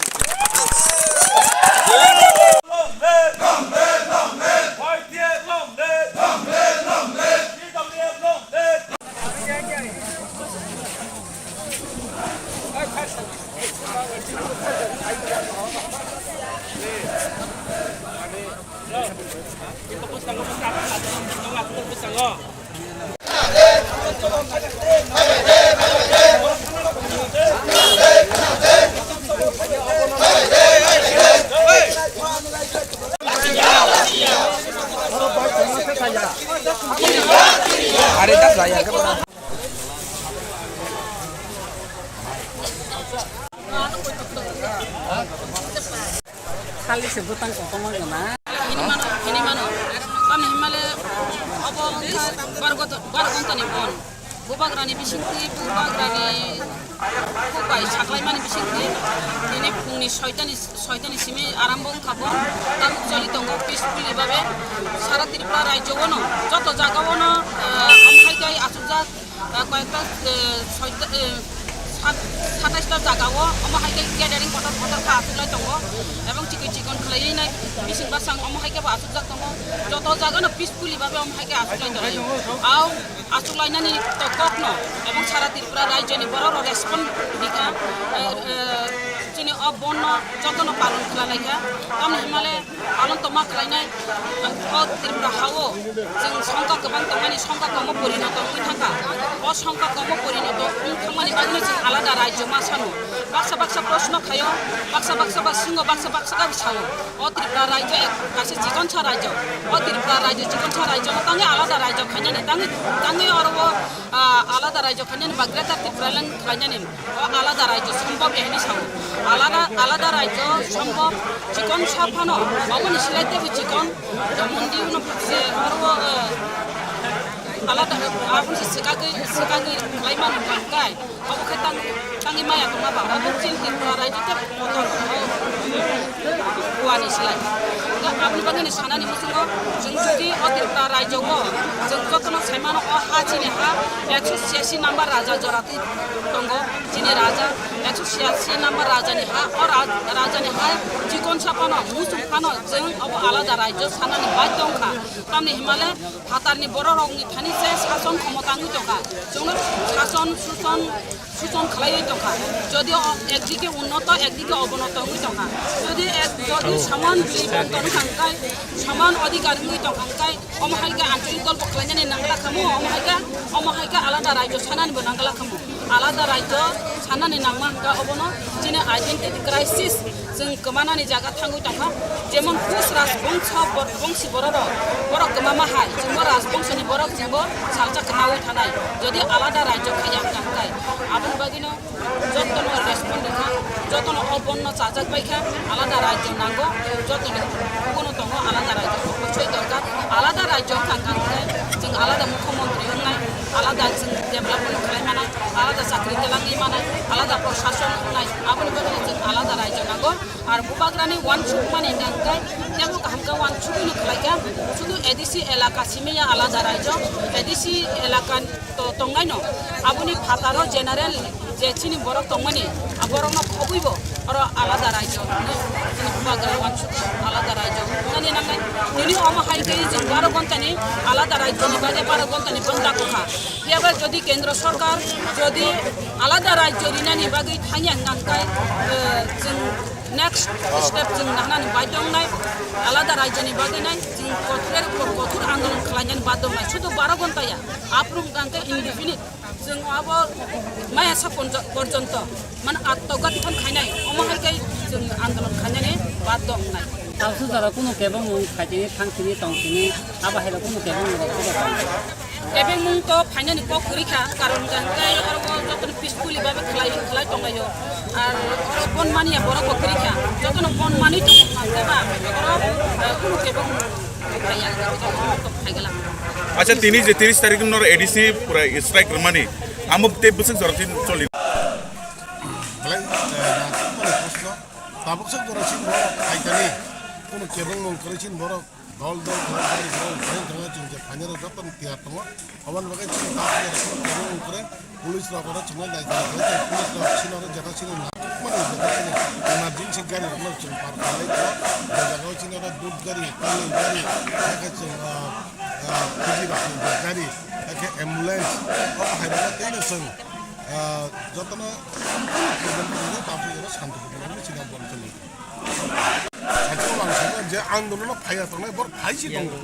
Are das lah ya. Sali se butang kotor wngkha na. Hini mano, hini mano. Tamni himale obo wngkha baro gonta, baro gonta ni bon. Bubagrani bisingtwi, bubagrani khuk bai saklaimani bisingtwi. Tini phungni soitani, soitani simi arambo wngkha bon. Tabuk choli tongo peacefully babe. Sara Tripura rajyo ono, joto jaga ono, eh, amhai kai asukjak. Ah, koyekta, eh, soita, eh, sat-, sataishta jagao omo hai khe gathering kotor kotor khe achuklai tongo, ebong chikon chikon khlaiwi nai bising basang omo hai khe bo achukjak tongo, joto jagano peacefully babe omo hai khe achuklai tongo. Au achuklainani to kokno ebong sara Tripura rajyoni borok rok respond rikha, eh, eh, chini o bonno jotono palon khlai laikha, tamni himale Palon tongma khlainai, o Tripura hao chwng songkha kwbang tongmani songkha komo porinoto wngwi thangkha. O songkha komo porinoto wng thangmani bagwino chwng alada rajyo ma sano. Baksa baksa proshno khaio, baksa baksa ba singo, baksa baksa khe sao. O Tripura rajyo ek kaisa chikonsa rajyo. O Tripura rajyo chikonsa rajyono tangwi alada rajyo khainani tangwi, tangwi oro o, ah, alada rajyo khainani ba Greater Tipraland khlainani. O alada rajyo sombhob ya hini sao. Alada, alada rajyo sombhob chikon sa phano, aboni silai tebo chikon, mundi uno se oro, eh, alada, aboni se sikagwi, sikagwi khlai mano kai. Abo khe tang, tangwi maya tongma ba, abo chini Tripura rajyo tebo kotor. Ani slai. Hwnkhe aboni bagwino sanani muchungo, chwng jodi o Tripura rajyo o, chwng jotono saimano o ha chini ha ekso chiyasi number raja jora twi tongo, chini raja ekso chiyasi number rajani ha, o ra-, rajani ha chikon sa phano, muchung phano chwng obo alada rajyo sanani badhyo wngkha. Tamni himale phatarni bororokni thani se sason khomota wngwi tongkha. Chwngno sason, suson, suson khlaiwi tongkha. Jodio ekdike unnoto, ekdike obonoto wngwi tongkha. Jodi ek, jodi saman bili bonton wngkha hwnkhe, saman adhikar wngwi tongkha hwnkhe, omo hai khe ancholik dol bo khlainani nangla khamu, omo hai khe, omo hai khe alada rajyo sanani bo nangla khamu. Alada rajyo sanani nangma hwnkha obono chini identity crisis. Chwng kwmanani jaga thangwi tongkha, jemon Kush rajbongso bor-, bongsi bororok, borok kwmama hai, chwngbo rajbongsoni borok chwngbo salsa kwmawi thanai, jodi alada rajyo khaiya hwnkha hwnkhe. Aboni bagwino jotono respond wngkha, jotono o bonno chajak baikha, alada rajyo nango, jotoni bukuno tongo alada rajyo, obossoi dorkar, alada rajyo wngkha hwnkha hwnkhe chwng alada mukhyamantri wngnai, alada chwng development khlai manai, alada chakri twlangwi manai, alada prosason wngnai, aboni bagwino chwng alada rajyo nango. Ar bubagrani uansukmani hwnkha hwnkhe teibo kaham khe uansugwino khlaikha, sudu A D C elaka simi ya alada rajyo, A D C elaka to tongnaino, aboni phataro general je chini borok tongmani, a borokno khobwibo oro alada rajyo hwnwi chini bubagra uansukha, alada rajyo wngnani nangnai. Tini omo hai khe chwng baro ghontani alada rajyoni bagwi baro ghontani bondha kokha. Phiyaba jodi kendro sorkar jodi alada rajyo rinani bagwi thangya hwnkha hwnkhe, eh, chwng next step chwng nangnani badhyo wngnai, alada rajyoni bagwi nai chwng kothor, kothor andolon khlainani badhyo wngnai. Sudu baro ghonta ya, aphuru hwnkha hwnkhe indefinite chwng abo maya sa ponjo-, porjonto mane atmagati phan khainai, omo hai khe chwng andolon khainani badhyo wngnai. Tamsuk jora kunu kebengmung khaitini, thangtini, tongtini, abo hai rok kunu kebengmung rok kebo tong. Kebengmung to phainani kok kwrwi kha, karon hwnkha hwnkhe oro o jotono peacefully babe khlai, khlai tonglaio. Ar oro bon manya borok bo kwrwi kha, jotono bon manwi tongkha, hwnkhe ba oro, eh, kunu kebengmung phaiya, jotono phai gala. Acha, tini je tiris tarik no A D C pura strike rwmani, amo tei bwswk jora tin choli. Belai, eh, nangkukmani proshno. Tabuk swk jora chini borok phaikani, kunu kebengmung kwrwi chini borok dol dol khlai gari khlai khlai thangwi chwng je phainai rok jotono tiyar tongo. Aboni bagwi chini tabuk jora chini borok wng kwrwi police rok oro chwngno naikha khlai tei police rok chini oro jeta chini nangkukmani jeta chini emergency gari rokno chwng par khlai tongo. Je jagao chini oro dud gari, kwnwi gari, hakhe chwng, ah, ah, Fuji rokni gari, hakhe ambulance, o hai rokno teino chwng Ah, jotono tabuk oro santi phuti rokni chini borok chini. Hakhe ang sakha je andolono phaiya tongnai borok phai si tongo.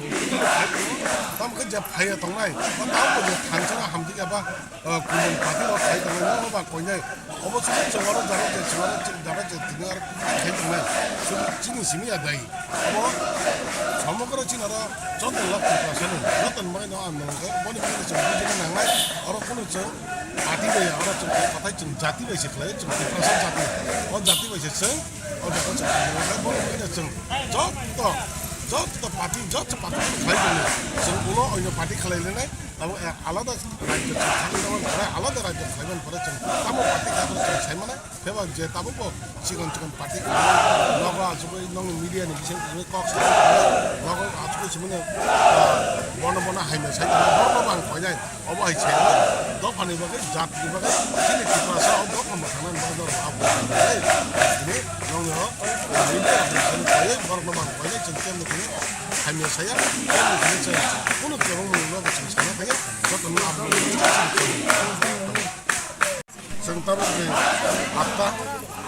Tamo khe je phaiya tongnai, o tamo je thansa hamjak eba, ah, kumon party rok phai tongnai, no ba koinai. Obo chwng oro jara je chwng oro jara je tini oro phai tongnai. Chini simi ya dai. Obo somogro chini oro joto lok Tiprasani joto bagwi no andolon khe boni bagwi chwng bujina nangnai. Oro kunu chwng party bai ya, oro chwng kothai chwng jati bai se khlai, chwng Tiprasa jati. O jati bai se chwng o jaga chwng andolon khlai, boni bagwi no chwng joto, joto party, joto party khlai tongo. Chwng ulo oino party khlai lenai, tamo alada rajyo chwng thangwi tongmani pore, alada rajyo khlai mani pore chwng tamo party kha chwng sai mano. Phiya ba je tabuk bo chikon chikon party khainai, nogo achugwi nong media ni bising tongwi kok sai tongwi, nogo achugwi simi no, ah, bono bono hai no sai tongwi, borok no bo ang koinai, obo hai se dopha ni bagwi, jat ni bagwi, chini Tiprasa o dopha mwthang nani bagwi norok abo hai, tini nong no media ni bising tongwi borok no bo ang koinai, chwng kebo tini hai no saya, kebo tini chwng kunu kebo mung no bo chwng sana thangya, joto no abo. Chwng tabuk ni atta,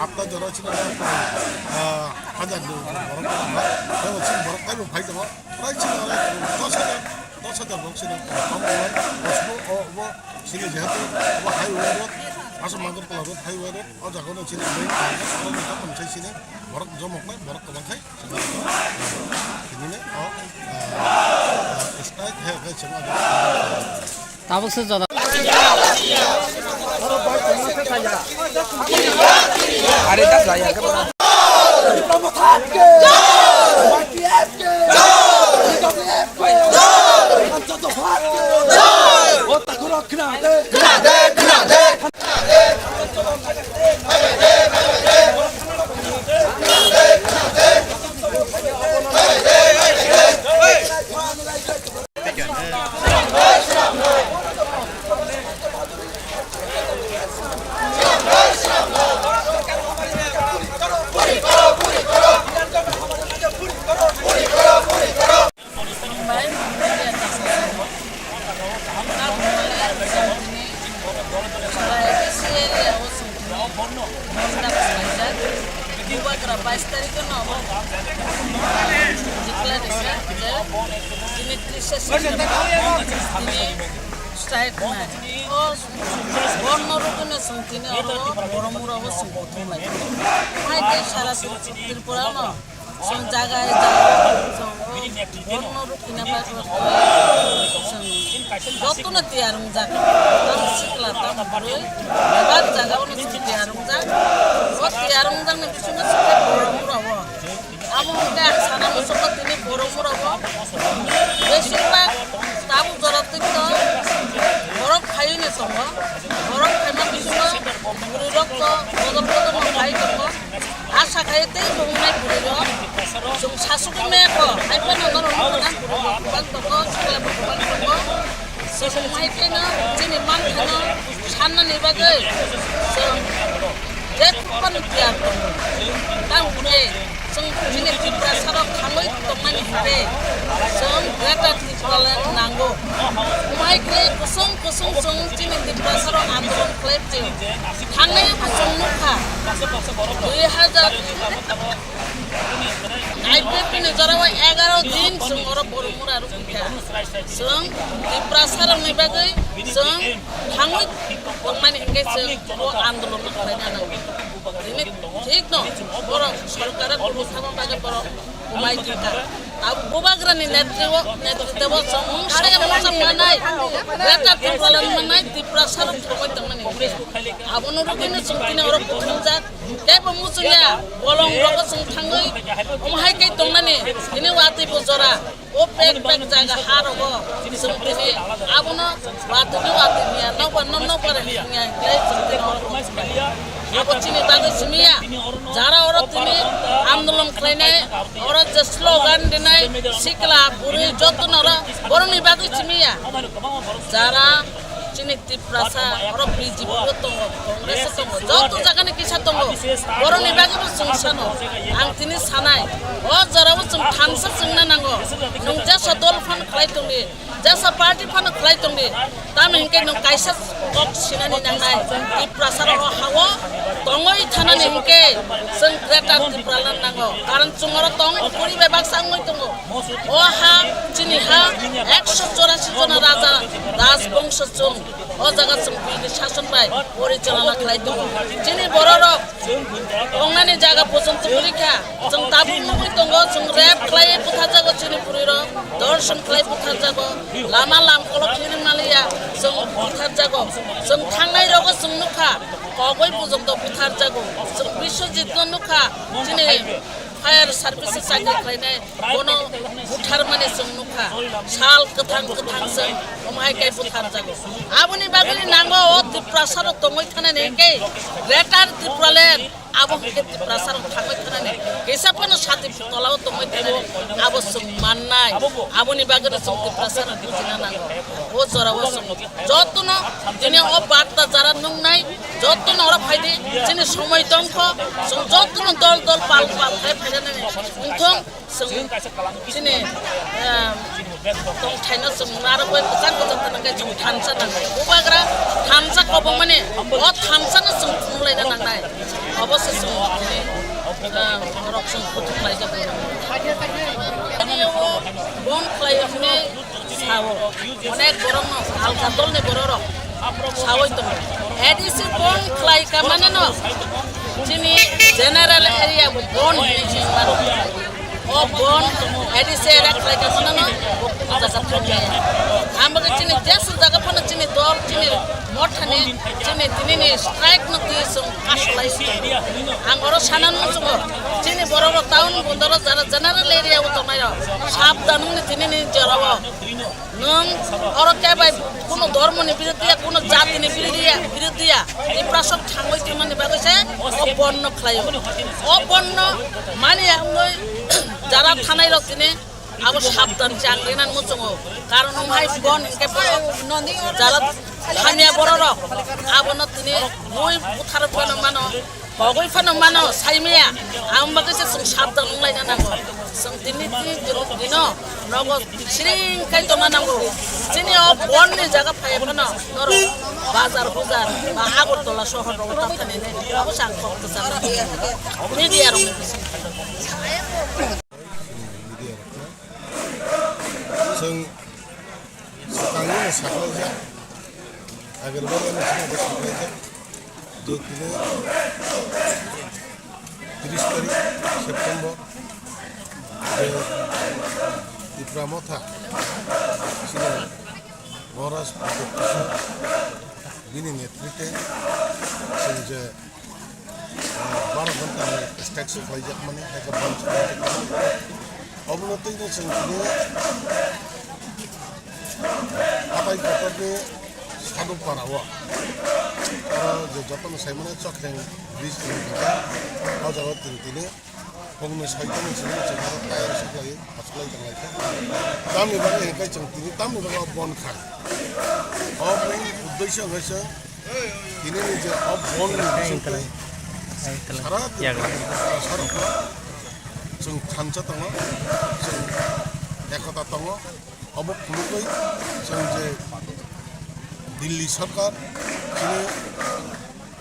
atta jora chini oro, ah, hajar ni borok tongma. Tei chini borok taibo phai tongo. Prai chini oro dos hajar, dos hajar borok chini oro tongma. Bosong o, obo chini jehetu obo highway road, Assam Agartala road, highway road, o jaga no chini main, oro ni joto ni sai chini borok jomok nai, borok kwbang khai. Tini le o, ah, strike he, he, chwng oro. Tabuk se jora. Are ta jaya ke bora. Tini strike nai. O borno rwgwino chwng tini oro boromura o chwng kuthum lai. Hai tei sara Tripura no chwng jaga hai jaga chwng o borno rwgwina bagwi chwng jotono tiyar wngjak. Tamo sikla tamo bwrwi bebak jaga o chwng tiyar wngjak. O tiyar wngjakni bisingo chwng boromura o. Amo hwnkhe ang sana muchungo tini boromura o besibak tabuk jora twi borok phaiywi no tongo. Borok phaima bisingo bwrwi rok to bodol bodol no phai tongo. Asa khai tei bo wngnai bwrwi rok chwng sasugwi maya kho. Hai phano norok nukha na bwrwi rok kwbang tongo, sikla bo kwbang tongo. Chwng hai kheno chini mankhano sannani bagwi chwng je phano tiyar tongo. Tamo hwnkhe chwng chini Tiprasarok thangwi tongmani hwnkhe chwng Greater Tipraland nango. Omo hai khe kusung kusung chwng chini Tiprasarok andolon khlai phai. Thangnai bo chwng nukha. Dui hajar I P F T ni jora o egaro din chwng oro boromura rwkha. Chwng Tiprasarokni bagwi chwng thangwi tongmani hwnkhe chwng o andolon no khlaina nango. Tini thik no, borok sorkar o tongwi thangma bagwi borok kwmai thangkha. Abo bubagrani netri o, netritwo o chwng mungsa mungsa manai, Greater Tipraland manai, Tiprasarok thangwi tongmani hwnkhe. Abono rwgwino chwng tini oro buthumjak. Teibo muchungya, bolong rogo chwng thangwi, omo hai khe tongnani, tini watwi bo jora, o pek pek jaga ha rogo, chwng tini abono watwi ni watwi niya, nokbar no nokbar niya, tei chwng tini oro tongmani. Abo chini bagwi simi ya, jara oro tini andolon khlainai, oro je slogan rinai, sikla, bwrwi joto no oro, borokni bagwi simi ya, jara chini Tiprasa, oro B J P bo tongo, Congress o tongo, joto jaga ni kisa tongo. Boroni bagwi bo chwng sano. Ang tini sanai, o jora o chwng thansa chwngna nango. Nwng jesa dol phano khlai tongdi, jesa party phano khlai tongdi. Tamo hinkhe nwng kaisa kok sinani nangnai. Tiprasa rok o ha o tongwi thanani hinkhe chwng Greater Tipraland nango. Karon chwng oro tong puri bebak sa wngwi tongo. O ha chini ha ekso chorasi jona raja rajbongso chwng. O jaga chwng bini sason bai porichalona khlai tongo. Chini bororok tongnani jaga pojonto kwrwi kha. Chwng tabuk nugwi tongo, chwng rape khlaiwi butharjago chini bwrwirok, dhorshon khlai butharjago, lama lamkolok khiri maliya chwng butharjago. Chwng thangnai rogo chwng nukha, kogwi pojonto butharjago. Chwng Biswajitno nukha, chini fire service chakri khlainai. Bono butharmani chwng nukha, sal kwthang kwthang chwng omo hai khe butharjago. Aboni bagwi nango o Tiprasarok tongwi thanani hinkhe Greater Tipraland, abo hinkhe Tiprasarok thangwi thanani, kisa phano sati tolao tongwi thanani, abo chwng mannai. Aboni bagwino chwng Tiprasarok bujina nango. O jorao chwng jotono tini o barta jara nuknai, jotono oro phaidi, chini somoi tongkho, chwng jotono dol dol pal pal khai phaijanani wngthong. Chwng chini, ah, tongthaino chwng narwgwi kwchang kwchang tongkhe chwng thansa nangnai. Bubagra thansa kobongmani, o thansano chwng phunukhlaina nangnai. Obo se chwng chini, ah, borok chwng kuthuk khlaijak. Ani o bon khlai hwnwi sao. Onek borokno alka dolni bororok sawi tongo. A D C bon khlai ka maneno chini general area bo bon hinwi chini mano. O bon A D C area khlai ka maneno bo kuno jaga thangya. Amo khe chini jesu jaga phano chini dol chini mothani chini tinini strike no twi chwng kasulai si. Ang oro sanan muchungo chini bororok town bondoro jara general area o tongnai rok sabdan wngni tinini jorao. Nwng oro kebai kuno dhormoni biruddhiya, kuno jatini biruddhiya, biruddhiya. Tiprasok thangwi tongmani bagwi se o bonno khlaio. O bonno mani wngwi jara thanai rok tini abo sabdan chang rinani muchungo. Karon wng hai bon hinkhe borok jara thania bororok abono tini bui buthar phano mano. Kogwi phano mano saimaya, ang bagwi se chwng sabdan wnglaina nango. Chwng tini tini dino nogo siring khai tongna nango. Chini o bonni jaga phai phano norok bazar bujar ba Agartala sohor rogo ta thani nai. Abo se ang kok kwchang media rokni bising. Media rokno. Chwng Saklaijak, agar bari ano sini saklaijak, je tini tris tarik September, je Tipra Motha, sini Maharaj Pradyot Kishore, bini netrite, sini je baro ghonta ni strike se khlaijak mani, hai khe band se khlaijak mani. Obono twi no chwng tini hatai kotor ni Sadupara o, oro je joto no sai mani Chokheng bridge ni jaga, o jaga o tini tini bongni sai tong chwng chwng aro tayar se khlai, achuklai tong lai kha. Tamni bagwi hwnkhe chwng tini tamni bagwi o bon kha. O main uddesho hwnkhe chwng Tini ni je o bon ni bisingtwi sara Tripura ni sara chwng thansa tongo, chwng ekota tongo, obo phunugwi chwng je Delhi sarkar chini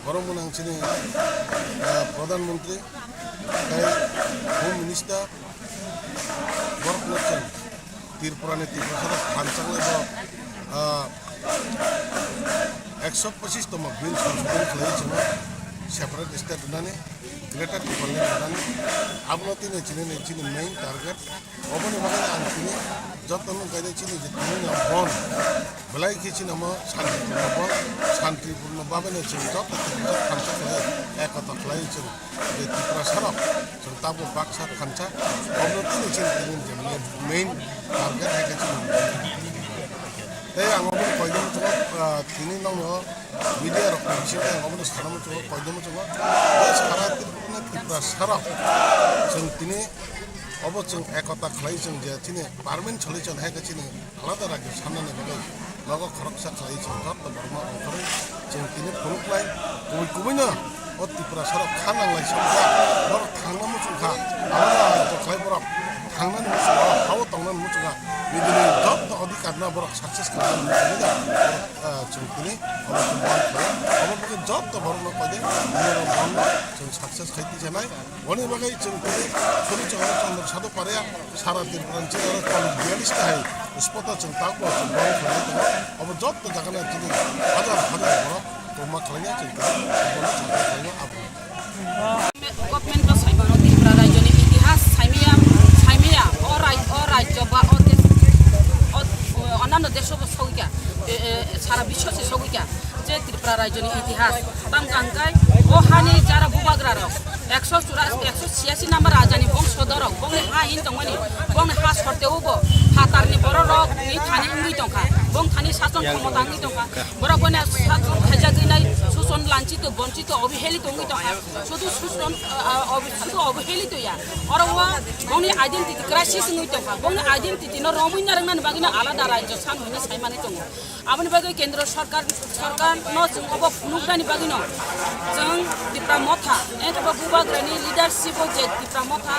borok gwnang chini, ah, Pradhan Mantri tei Home Minister borokno chwng Tripura ni Tiprasa rok phanchak lai borok, ah, ekso pochis tongma bill sanshodon khlaiwi chwngno separate state rwnani, Greater Tipraland rwnani, abono tini chini, chini main target. Oboni bagwi ang tini jotono gaida chini je tini no bon belai khe chini omo santipurno bon, santipurno bagwi no chwng joto tini thansa khlai, ekota khlai chwng je Tiprasa rok chwng tabuk baksa thansa, omo tini chini tini je main target hai khe chini. Tei ang omo koidon chwng, ah, tini nokno media rok ni bisingo ang omo sana muchungo, koidon muchungo, tei sara Tiprasa rok chwng tini obo chwng ekota khlai chwng je chini permanent solution hai khe chini alada rajyo sannani bagwi nogo khoroksa khlai chwng joto borokno ongkhorwi chwng tini phunuknai kubui kubuino o Tiprasa rok kha nanglai sokjak borok thangna muchung kha alada rajyo khlai borok thangnani muchung kha hao tongnani muchung kha nijini joto odhikar no borok success khlainani muchung kha borok, ah, chwng tini obo chwng bon khlai obo bagwi joto borokno koide nini rok bon chwng success khai tisanai. Boni bagwi chwng tini Suri Chakra Chandra Sadhu Paria sara Tripura ni chini oro cholish biyalish ta hai spot o chwng tabuk bo chwng bong khlaiwi tongo. Obo joto jaga no chini hajar hajar borok tongma khlaina chwng tini bono chwng khlaina abo. Government o saimano Tripura rajyoni itihas saimaya, saimaya o rai-, o rajyo ba o desh, o, o, onano desho bo sogwikha, e, e, sara bisho se sogwikha. Je Tripura rajyoni itihas, tamo hwnkhe o hani jara bubagra rok, ekso chura-, ekso chiyasi number rajani bongsodor rok, bongni ha hin tongmani, bongni ha sorteo bo, phatarni borok rok ni thani wngwi tongkha, bong thani sason khomota wngwi tongkha, borok bono sason khaijagwi nai, suson lanchito, bonchito, obiheli tongwi tongkha, sudu suson, ah, ah, obi-, sudu obiheli toya, oro o bongni identity crisis wngwi tongkha, bongni identity no romwi narwknani bagwino alada rajyo san hwnwi saimani tongo. Aboni bagwi kendro sorkar, sorkar no chwng obo phunuknani bagwino chwng Tipra Motha, eh, Tipra Bubagrani leadership o je Tipra Motha,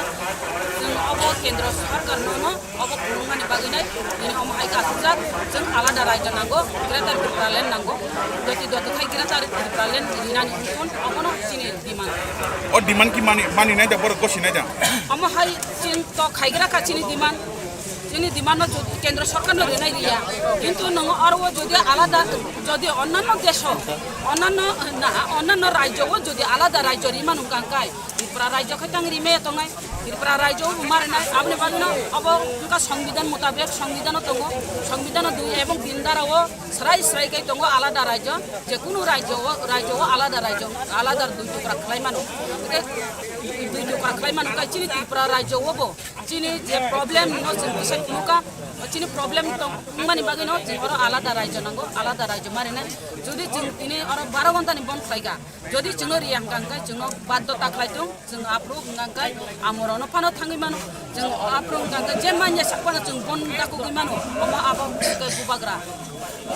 chwng obo kendro sorkar no, no obo phunuknani bagwino nini omo hai kasijak, chwng alada rajyo nango, Greater Tipraland nango, doti doti khai Greater Tipraland rinani wngkon, obono chini demand. O demand ki mani, mani nai da, borok gosi nai da? Omo hai chwng to khaigra kha chini demand. Chini demand no jodi kendro sorkar no rinai riya, kintu nongo aro o jodi alada, jodi onnanno desho, onnanno na, onnanno rajyo o jodi alada rajyo rima nung kang kai, Tripura rajyo khai tang rime tongnai, Tripura rajyo o ma rinai, aboni bagwi no obo wngkha songbidhan mutabek, songbidhan o tongo, songbidhan o dui ebong tin dara o srai srai kai tongo alada rajyo, je kunu rajyo o, rajyo o alada rajyo, alada dui tukra khlai mano, dui tukra khlai mano kai chini Tripura rajyo o bo. Chini je problem no chwng kisa phunukha, chini problem tong wngmani bagwi no chwng oro alada rajyo nango, alada rajyo ma rinai. Jodi chwng tini oro baro ghonta ni bond khlaikha, jodi chwngno riya hwnkha hwnkhe chwngno baddo ta khlai tung, chwng aphuru hwnkha hwnkhe amorokno phano thangwi mano, chwng aphuru hwnkha hwnkhe je manya sak phano chwng bond dakugwi mano, omo abo hwnkhe bubagra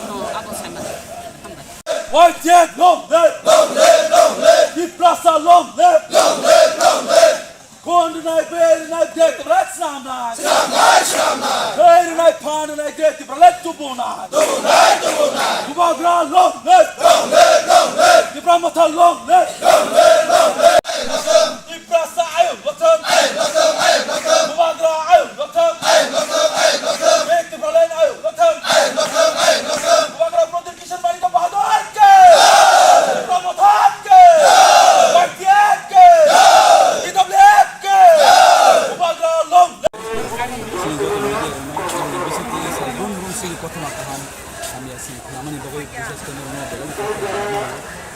no abo sai mano. Hambai. Y T F long live! Long live, long live! Tiprasa long live! Long live, long live! Khon rwnai, ber rwnai, de Tipraland swnamnai. Swnamnai, swnamnai. Ber rwnai, phan rwnai, de Tipraland tubunai. Tubunai, tubunai. Bubagra long live. Long live, long live. Tipra Motha long live. Long live, long live. Tiprasa ayuk lothong. Ayuk lothong, ayuk lothong. Bubagra ayuk lothong. Ayuk lothong, ayuk lothong. De Tipraland ayuk lothong. Ayuk lothong, ayuk lothong.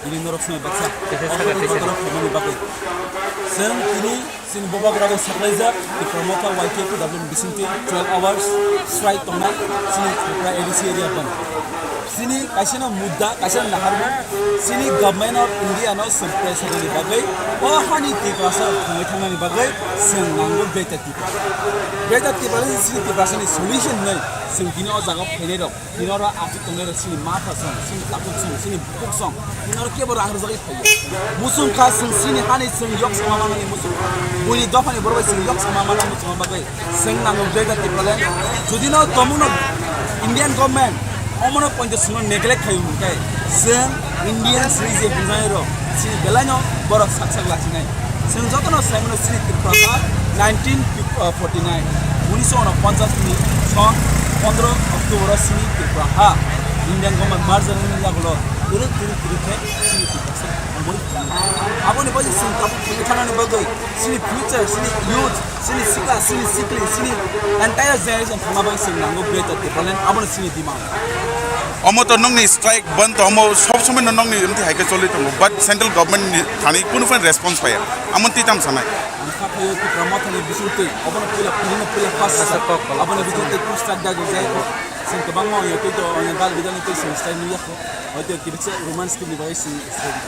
Ini norok swnai baksa. Kisa saka, kisa. Norok phaimani bagwi. Chwng tini chini boba borok saklaijak, Tipra Motha Y K P W bisingtwi twelve hours strike tongnai chini Tripura A D C area band. Chini kaisa no mudda, kaisa no naharmung, chini Government of India no chwng pressure ni bagwi o hani Tiprasa thangwi thangnani bagwi chwng nango Greater Tipra. Greater Tipra ni chini Tiprasa ni solution hinwi chwng tini o jaga o phainai rok. Tini oro aswk tongnai rok chini matha song, chini takhuk song, chini bukhuk song, tini oro kebo rang rwjagwi phaiya. Muchung kha chwng chini hani chwng yok sama manani muchung kha. Buini dophani borok bai chwng yok sama manani muchung bagwi chwng nango Greater Tipraland. Jodi no tomungno Indian government omono pointo chwngno neglect khaio hwnkhe chwng Indian sri je hwnjanai rok chini belai no borok sak sak lachinai. Chwng jotono sai mano chini Tripura ha nineteen forty nine, unisho unoponchas ni song pondro October o chini Tripura ha Indian government merger wngmani yagulo kwrwng kwrwng kwrwng khe chini Tripura sa hamori. Aboni bagwi chwng tabuk thangwi thanani bagwi chini future, chini youth, chini sikla, chini sikli, chini entire generation thangna bagwi chwng nango Greater Tipraland, abono chini demand. Omo to nokni strike bandh to omo sob somoi no nokni mti hai khe choli tongo, but central government ni thani kunu phan response phaiya, amo twi tam sanai. Ang kha phaio Tipra Mothani bisingtwi, obono puila, puila, puila first strike. Aboni bisingtwi kunu strike dai gojai. Chwng kwbangma ongya twi to, ongya dal bidal ni twi chwng strike nung yakho. Hoito kibisa Roman script ni bagwi chwng strike.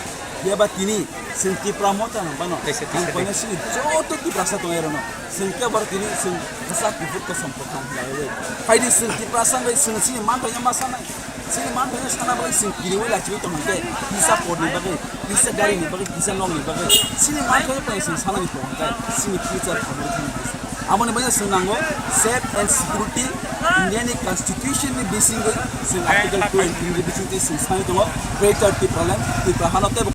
Phiya ba tini chwng Tipra Motha hwnbano, ang koino chini joto Tiprasa tongnai rokno. Chwng khe borok tini chwng bwsa kuphur kosom kwthang khlaiwi. Phaidi chwng Tiprasa wngwi chwng chini manthokya ma sanai. Chini manthokya sana bagwi chwng kiriwi lachiwi tongmang khe kisa porni bagwi, kisa garini bagwi, kisa nokni bagwi. Chini manthokya pai chwng sanani tongmang khe chini future hamori thangwi kisa. Aboni bagwi chwng nango safe and security, India ni constitution ni bisingwi chwng article two and three ni bisingtwi chwng sanai tongo Greater Tipraland, Tipra hano teibo